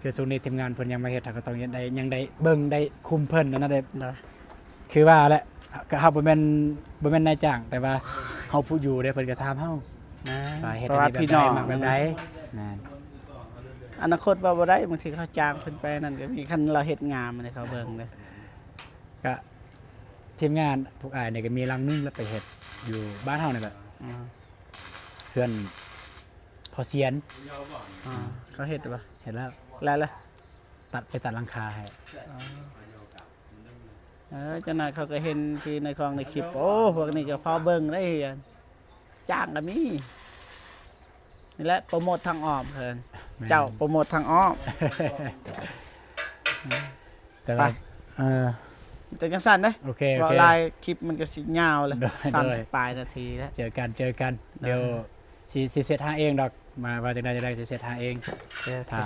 ຄືຊ່ວງນີ້ທີມງານເພິ່ນຍັງມາເຮັດ ເຮົາກໍຕ້ອງໄດ້ ຍັງໄດ້ເບິ່ງໄດ້ຄຸມເພິ່ນນັ້ນນະເດ້. ໂດຍ. ຄືວ່າແຫຼະ ເຮົາບໍ່ແມ່ນ ບໍ່ແມ່ນນາຍຈ້າງ ແຕ່ວ່າເຮົາຜູ້ຢູ່ເດ້ ເພິ່ນກໍຖາມເຮົາ ແມ່ນ ວ່າເຮັດ ເພາະວ່າພີ່ນ້ອງ ມັກແບບໃດ. ແມ່ນ. ອະນາຄົດເວົ້າບໍ່ໄດ້ ບາງທີເຂົາຈ້າງເພິ່ນໄປນັ້ນກໍມີ ຄັນລາວເຮັດງາມໃຫ້ເຂົາເບິ່ງເດ້. ກະທີມງານພວກອ້າຍນີ້ກໍມີຫຼັງໜຶ່ງ ແລ້ວໄປເຮັດຢູ່ບ້ານເຮົານີ້ແຫຼະ. ອືມ ເຮືອນພໍ່ຊຽນ. ອາ ເຂົາເຮັດບໍ່? ເຮັດແລ້ວ. ແລ້ວລະ? ຕັດ ໄປຕັດຫຼັງຄາໃຫ້. ອໍ ເອີ ຈັກໜ້ອຍເຂົາກໍເຫັນທີ່ໃນຂອງໃນຄລິບ. ໂອ້ ພວກນີ້ກໍພໍເບິ່ງໄດ້ເຮືອນ ຈ້າງກໍມີ. ນີ້ແຫຼະໂປຣໂມດທາງອ້ອມເພິ່ນ. ແມ່ນ. ເຈົ້າໂປຣໂມດທາງອ້ອມ. ແຕ່ວ່າ ເອີ ແຕ່ຈັ່ງຊັ້ນເດ້. ໂອເຄ ໂອເຄ. ເວົ້າຫຼາຍຄລິບມັນກໍຊິຍາວແຫຼະ. ໂດຍ ສາມສິບ ໂດຍ ປາຍນາທີແລ້ວ. ເຈີກັນ ເຈີກັນ. ໂດຍ. ດຽວຊິ ຊິເຊັດຫາເອງດອກ. ມາ ວ່າຈັ່ງໃດ ຈັ່ງໃດຊິເຊັດຫາເອງ. ໂອເຄ ຖ້າ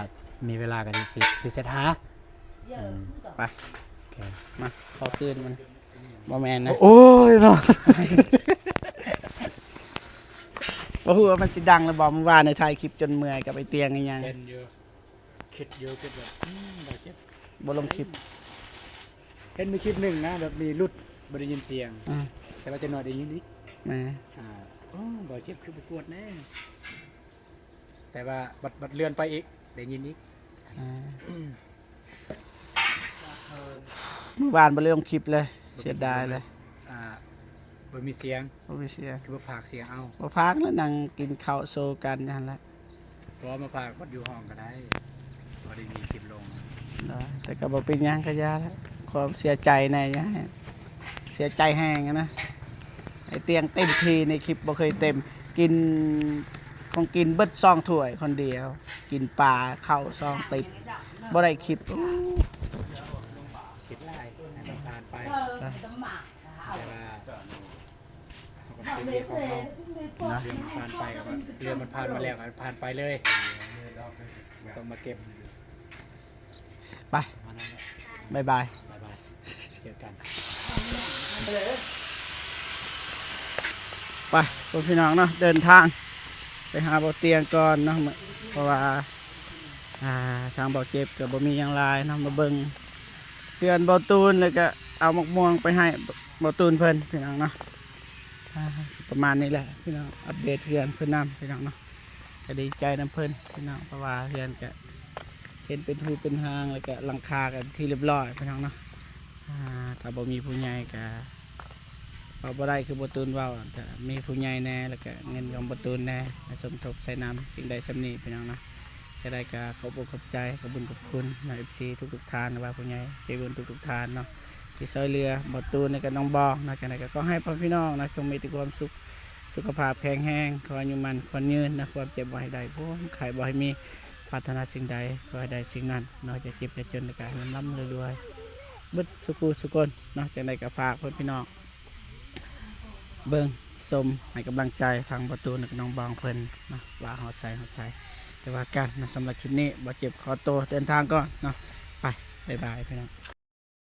ມີເວລາກໍຊິ ຊິ ຊິເຊັດຫາ. ອືມ ໄປ. ໂອເຄ ມາ ຂໍຄືນມັນ. ບໍ່ແມ່ນນະ. ໂອ້ຍເນາະ. ບໍ່ຮູ້ວ່າມັນຊິດັງຫຼືບໍ່. ມື້ວານນີ້ຖ່າຍຄລິບຈົນເມື່ອຍກັບໄອ້ຕຽງອີຫຍັງ. ເຫັນຢູ່ ຄິດຢູ່ ຄິດແບບ ອືມ ບ່າວເຈັບ ບໍ່ລົງຄລິບ. ເຫັນມີຄລິບໜຶ່ງນະ ແບບມີຫຼຸດ ບໍ່ໄດ້ຍິນສຽງ. ອືມ ແຕ່ວ່າຈັກໜ້ອຍໄດ້ຍິນອີກ. ແມ່ນ. ອ່າ ໂອ້ ບ່າວເຈັບຄືບໍ່ກວດແດ່. ແຕ່ວ່າບັດ ບັດເລື່ອນໄປອີກ ໄດ້ຍິນອີກ. ອ່າ ມື້ວານບໍ່ໄດ້ລົງຄລິບເລີຍ. ບໍ່ ເສຍດາຍເລີຍ. ບໍ່ມີ ອ່າ ບໍ່ມີສຽງ. ບໍ່ມີສຽງ. ຄືບໍ່ພາກສຽງເອົາ. ບໍ່ພາກແລ້ວ ນັ່ງກິນເຂົ້າໂຊກັນຢູ່ຫັ້ນແຫຼະ. ບໍ່ ມາພາກບັດຢູ່ຫ້ອງກໍໄດ້ ພໍໄດ້ມີຄລິບລົງ. ໂດຍ ແຕ່ກໍບໍ່ເປັນຫຍັງ ກໍຢ່າແຫຼະ. ຄວາມເສຍໃຈແດ່ ຢ່າໃຫ້ເສຍໃຈແຮງນະ. ໄອ້ຕຽງເຕັມທີ່ໃນຄລິບ ບໍ່ເຄີຍເຕັມ ກິນ ຂອງກິນເບິດສອງຖ້ວຍຄົນດຽວ. ກິນປາເຂົ້າຊອງຕິບ ບໍ່ໄດ້ຄລິບ. ໂອ້ ຄິດຫຼາຍ ໃຫ້ມັນຜ່ານໄປ. ແຕ່ວ່າ ເຮົາກໍຊິມີຂອງເຮົານະ. ເລື່ອງມັນຜ່ານໄປກໍວ່າ ເລື່ອງມັນຜ່ານມາແລ້ວກໍໃຫ້ມັນຜ່ານໄປເລີຍ ບໍ່ຕ້ອງມາເກັບ. ໄປ ປະມານນັ້ນແຫຼະ. ບາຍບາຍ. ບາຍບາຍ. ເຈີກັນ. ໄປ ພວກພີ່ນ້ອງເນາະ ເດີນທາງໄປຫາບ່າວຕຽງກ່ອນເນາະ ເພາະວ່າ ອ່າ ທາງບ່າວເຈັບກໍບໍ່ມີຫຍັງຫຼາຍເນາະ ມາເບິ່ງເຮືອນບ່າວຕູນ ແລ້ວກໍເອົາໝາກມ່ວງໄປໃຫ້ບ່າວຕູນເພິ່ນ ພີ່ນ້ອງເນາະ. ອ່າ ປະມານນີ້ແຫຼະພີ່ນ້ອງ ອັບເດດເຮືອນເພິ່ນນຳພີ່ນ້ອງເນາະ. ກໍດີໃຈນຳເພິ່ນພີ່ນ້ອງ ເພາະວ່າເຮືອນກໍເຫັນເປັນຮູເປັນຮ່າງ ແລ້ວກໍຫຼັງຄາກໍທີ່ຮຽບຮ້ອຍພີ່ນ້ອງເນາະ. ອ່າ ຖ້າບໍ່ມີຜູ້ໃຫຍ່ກໍເວົ້າບໍ່ໄດ້ ຄືບ່າວຕູນເວົ້າ ກໍມີຜູ້ໃຫຍ່ແດ່ ແລ້ວກໍເງິນຂອງບ່າວຕູນແດ່ ມາສົມທົບໃສ່ນຳ ຈຶ່ງໄດ້ສ່ຳນີ້ພີ່ນ້ອງເນາະ. ຈັ່ງໃດກໍຂອບອົກຂອບໃຈ ຂອບບຸນຂອບຄຸນນະ ເອັຟຊີ ທຸກໆທ່ານ ຫຼືວ່າຜູ້ໃຫຍ່ໃຈບຸນທຸກໆທ່ານເນາະ ທີ່ຊ່ວຍເຫຼືອບ່າວຕູນ ແລະ ກໍນ້ອງບອງເນາະ. ຈັ່ງໃດກໍຂໍໃຫ້ພໍ່ແມ່ພີ່ນ້ອງນະ ຈົ່ງມີແຕ່ຄວາມສຸກ ສຸຂະພາບແຂງແຮງ ຂໍອາຍຸໝັ້ນຂວັນຍືນນະ ຄວາມເຈັບບໍ່ໃຫ້ໄດ້ ຄວາມໄຂ້ບໍ່ໃຫ້ມີ ປາດຖະໜາສິ່ງໃດຂໍໃຫ້ໄດ້ສິ່ງນັ້ນເນາະ. ຢ່າເຈັບຢ່າຈົນ ແລ້ວກໍໃຫ້ມັນລ່ຳລວຍ ເບິດສູ່ຄູ່ສູ່ຄົນເນາະ. ຈັ່ງໃດກໍຝາກເພື່ອນພີ່ນ້ອງເບິ່ງຊົມໃຫ້ກຳລັງໃຈທາງບໍ່ຕູນກັບນ້ອງບອງເພິ່ນເນາະ ວ່າຮອດໃສຮອດໃສ ກໍວ່າກັນເນາະ. ສຳລັບຄລິບນີ້ ບໍ່ເຈັບຂໍໂຕເດີນທາງກ່ອນເນາະ. ໄປ ບາຍບາຍພີ່ນ້ອງ.